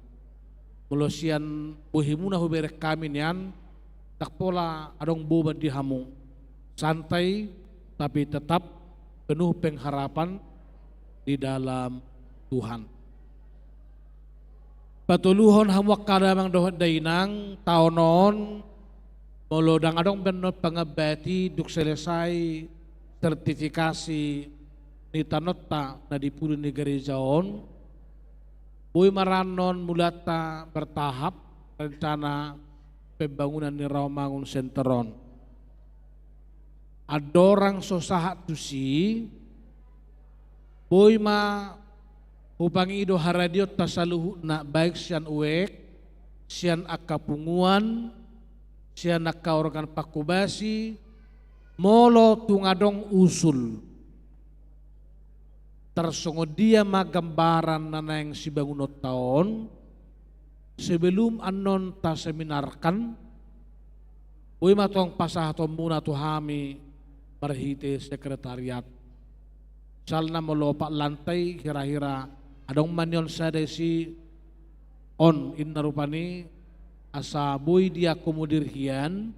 Molo sian bohimuna hubereng hami nian, ndang pola adong boban di hamu. Santai, tapi tetap penuh pengharapan di dalam Tuhan. Patoluhon hamu angka damang dohot dainang, taon on molo ndang adong be annon pangambati dung selesai sertifikasi ni tanonta na di pudi ni gareja on, boi ma ra annon mulanta bertahap rencana pembangunan ni Rawamangun Center on. Andorang so sahat tusi, boi ma hupangido haradionta saluhutna, baik sian uek, sian angka punguan, sian angka organ pangkobasi, molo tung adong usul tarsongon dia ma gambaran na naeng sibangunonta on, sebelum annon taseminarkan, boi ma tong pasahatonmuna tu hami marhite sekretariat. Misalna molo opat lantai, hira-hira adong ma nion sada isi on, inna rupani, asa boi diakomodir hian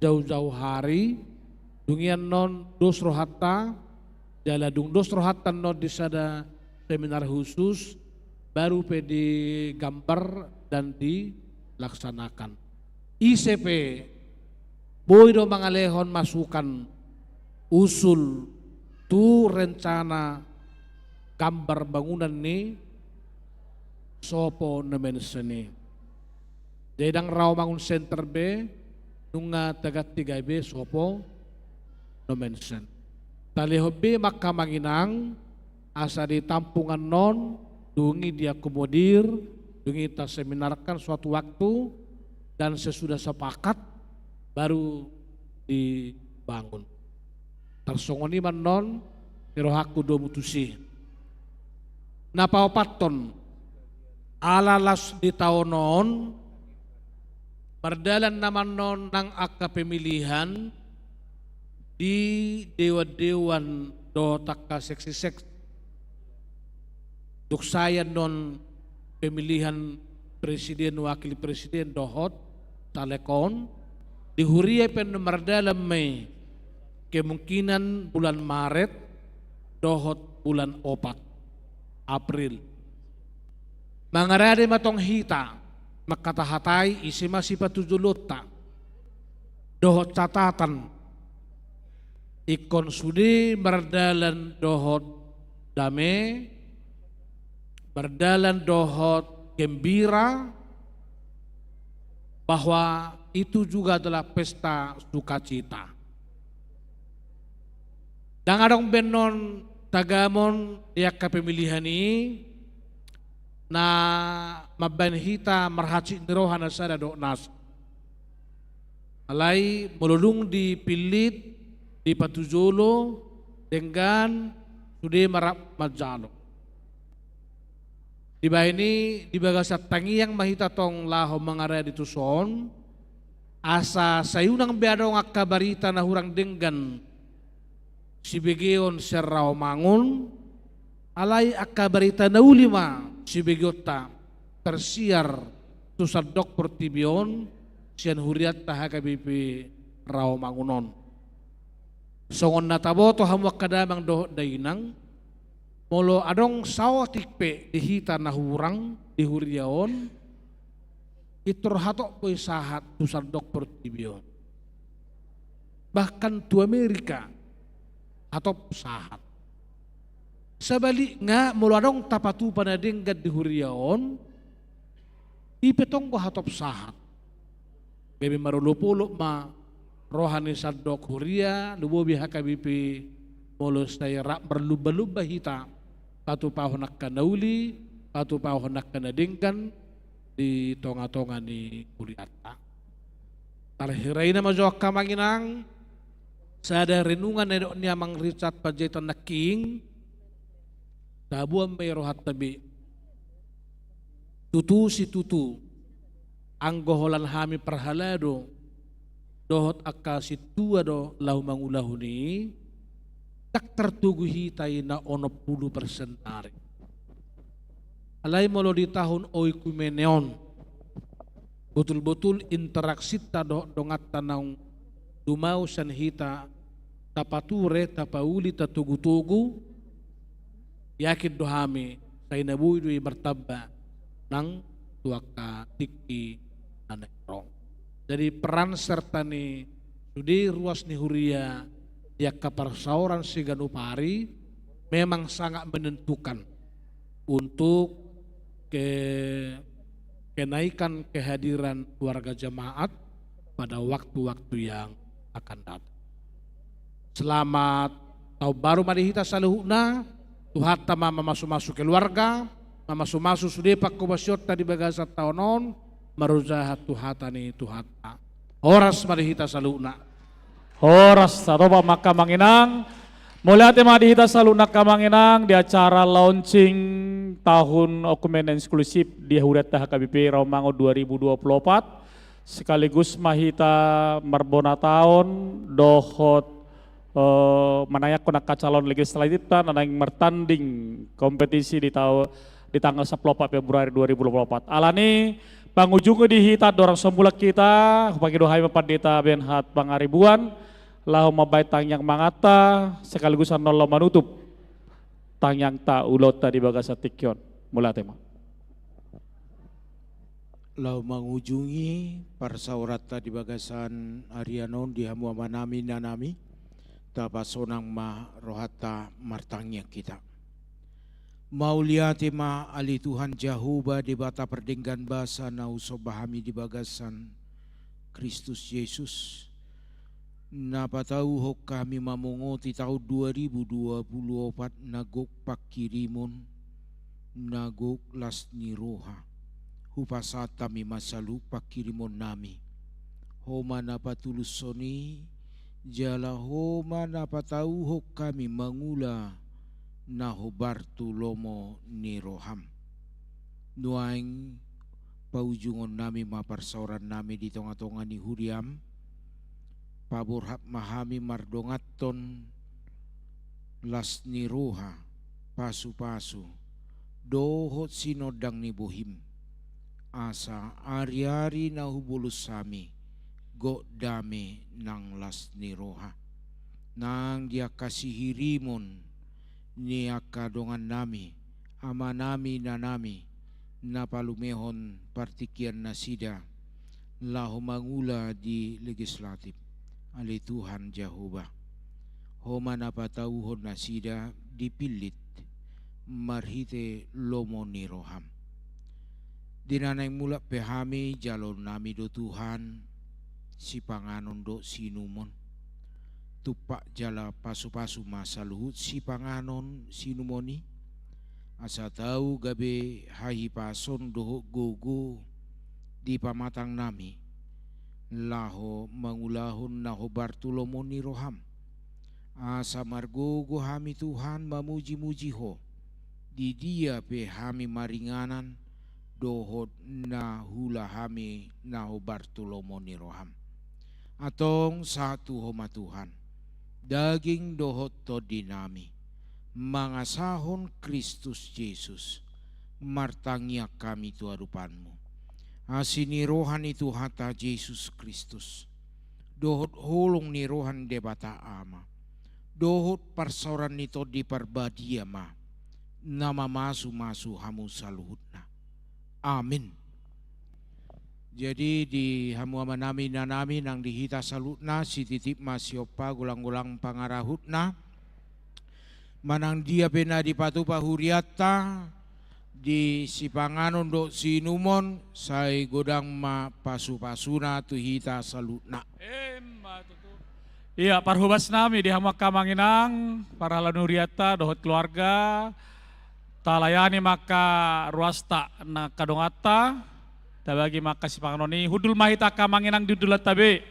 jauh-jauh hari, dung i annon dos rohanta, jala dung dos rohanta annon di sada seminar khusus, baru pe digambar dan dilaksanakan. Ise pe boi do mangalehon masukan, usul tu rencana gambar bangunan ni Sopo Nomensen i. Jadi ndang Rawamangun Center be nunga taganti gabe Sopo Nomensen. Talehon be ma angka amang inang, asa ditampung annon, dung i diakomodir, dung i taseminarkan suatu waktu, dan sesudah sepakat baru dibangun. Tarsongon i ma annon ni rohangku domu tusi. Na paopathon, ala las di taon on, mardalan nama annon nang angka pemilihan di dewan-dewan dohot angka seksi-seksi. Dung sae annon pemilihan presiden, wakil presiden dohot caleg on, di huria pe annon mardalan ma i kemungkinan bulan Maret dohot bulan opat, April. Mangarade ma tong hita, mangkata-hatai ise ma sipatujolonta dohot catatan, ingkon sude mardalan dohot dame, mardalan dohot gembira, bahwa itu juga adalah pesta sukacita. Ndang adong be annon tagamon di angka pemilihan i na mambahen hita marhansit ni roha na sada dohot na asing. Alai molo dung dipillit, dipatujolo, denggan, sude ma rap manjalo. Dibahen i, di bagasan tangiang ma hita tong laho mangarade tuson, asa sai unang be adong angka barita na hurang denggan sibegeon sian Rawamangun, alai angka barita na uli ma sibegeonta tarsiar tu sandok portibi on sian hurianta H K B P Rawamangun on. Songon na taboto hamu angka damang dohot dainang, molo adong saotik pe di hita na hurang di huria on, pintor hatop do i sahat tu sandok portibi on. Bahkan tu Amerika hatop sahat. Sabalikna, molo adong tapatupa na denggan di huria on, i pe tong do hatop sahat. Gabe marolopolop ma roha ni sandok huria, lumobi H K B P, molo sai rap marlumbalumba hita patupahon angka na uli, patupahon angka na denggan di tongatonga ni hurianta. Tarhiraina ma jo angka amang inang, sada renungan na nidok ni amang Richard Panjaitan nangkin, taboan ma i rohanta be. Tutu situtu, anggo holan hami parhalado dohot angka sintua do laho mangulahon i, ndang tartogu hita i na onom pulu persen nari. Alai molo di tahun oikumene on, botul-botul interaksinta dohot donganta naung dumao sian hita tapature, tapauli, tatogutogu, yakin do hami sai na boi do i martamba nang tu angka tingki na naeng ro. Jadi peran serta ni sude ruas ni huria di angka parsaoran siganup ari memang sangat menentukan untuk ke-, kenaikan kehadiran warga jemaat pada waktu-waktu yang akan datang. Selamat taon baru ma di hita saluhutna. Tuhanta ma mamasumasu keluarga, mamasumasu sude panghobasionta di bagasan taon on, marujung tu hata ni Tuhanta. Horas ma di hita saluhutna. Horas, satopa ma angka amang inang. Mauliate ma di hita saluhutna angka amang inang di acara launching tahun okumene inklusif di hurianta H K B P Rawamangun dua ribu dua puluh empat. Sekaligus ma hita marbona taon dohot, eh, manayangkon angka calon legislatifta na naeng martanding kompetisi di tao-, di tanggal sampulu opat Februari dua ribu dua puluh empat. Alani pangujungi di hita andorang so mulak hita, hupangido hami ma Pandita Benhat Pangaribuan, laho mambahen tangiang manganta, sekaligus annon laho manutup tangiangta, ulaonta di bagasan tingki on. Mauliate ma. Laho mangujungi parsaoranta di bagasan arian on di hamu amanami inanami, tapasonang ma rohanta martangiang hita. Mauliate ma ale Tuhan Jahowa Debata pardenggan basa na husomba hami di bagasan Kristus Jesus, na patauhon hami mamongoti taon dua ribu dua puluh opat na gok panghirimon, na gok las ni roha. Hupasahat hami ma saluhut panghirimonnami. Ho ma na patulushon i, jala Ho ma na patauhon hami mangula na hombar tu lomo ni roham. Nuaeng paujungonnami ma parsaorannami di tongatonga ni huriam, paborhat ma hami mardonganhon las ni roha, pasupasu, dohot sinondang ni bohim, asa ariari na hubolus hami gok dame nang las ni roha. Nang di angka sihirimon ni angka dongannami, amanami, inanami, na palumehon partingkian nasida, laho mangula di legislatif, ale Tuhan Jahowa. Ho ma na patauhon nasida dipillit marhite lomo ni roham. Di na naeng mulak pe hami, jaloonnami do Tuhan, sipanganon dohot siinumon. Tumpak jala pasupasu ma saluhut sipanganon siinumon i, asa tau gabe hahipason dohot gogo di pamatangnami, laho mangulahon na hombar tu lomo ni roham. Asa margogo hami Tuhan mamujimuji Ho, di dia pe hami maringanan, dohot na huula hami na hombar tu lomo ni roham. Antong sahat tu Ho ma Tuhan, daging dohot tondinami, mangasahon Kristus Jesus, martangiang hami tu adopanMu. Asi ni roha ni Tuhanta Jesus Kristus, dohot holong ni roha ni Debata Ama, dohot parsaoran ni Tondi Parbadia ma, na mamasumasu hamu saluhutna. Amin. Jadi di hamu amanami inanami nang di hita saluhutna, sititip ma siompa golanggolang pangarahutna. Manang dia pe na dipatupa hurianta, di sipanganon dohot siinumon, sai godang ma pasupasuna tu hita saluhutna. Emma tutu. Ia, parhobasnami di hamu angka amang inang, parhalado ni hurianta dohot keluarga, talayani ma angka ruasta nang angka donganta, tabagi ma angka sipanganon i, hundul ma hita angka amang inang di hundulanta be.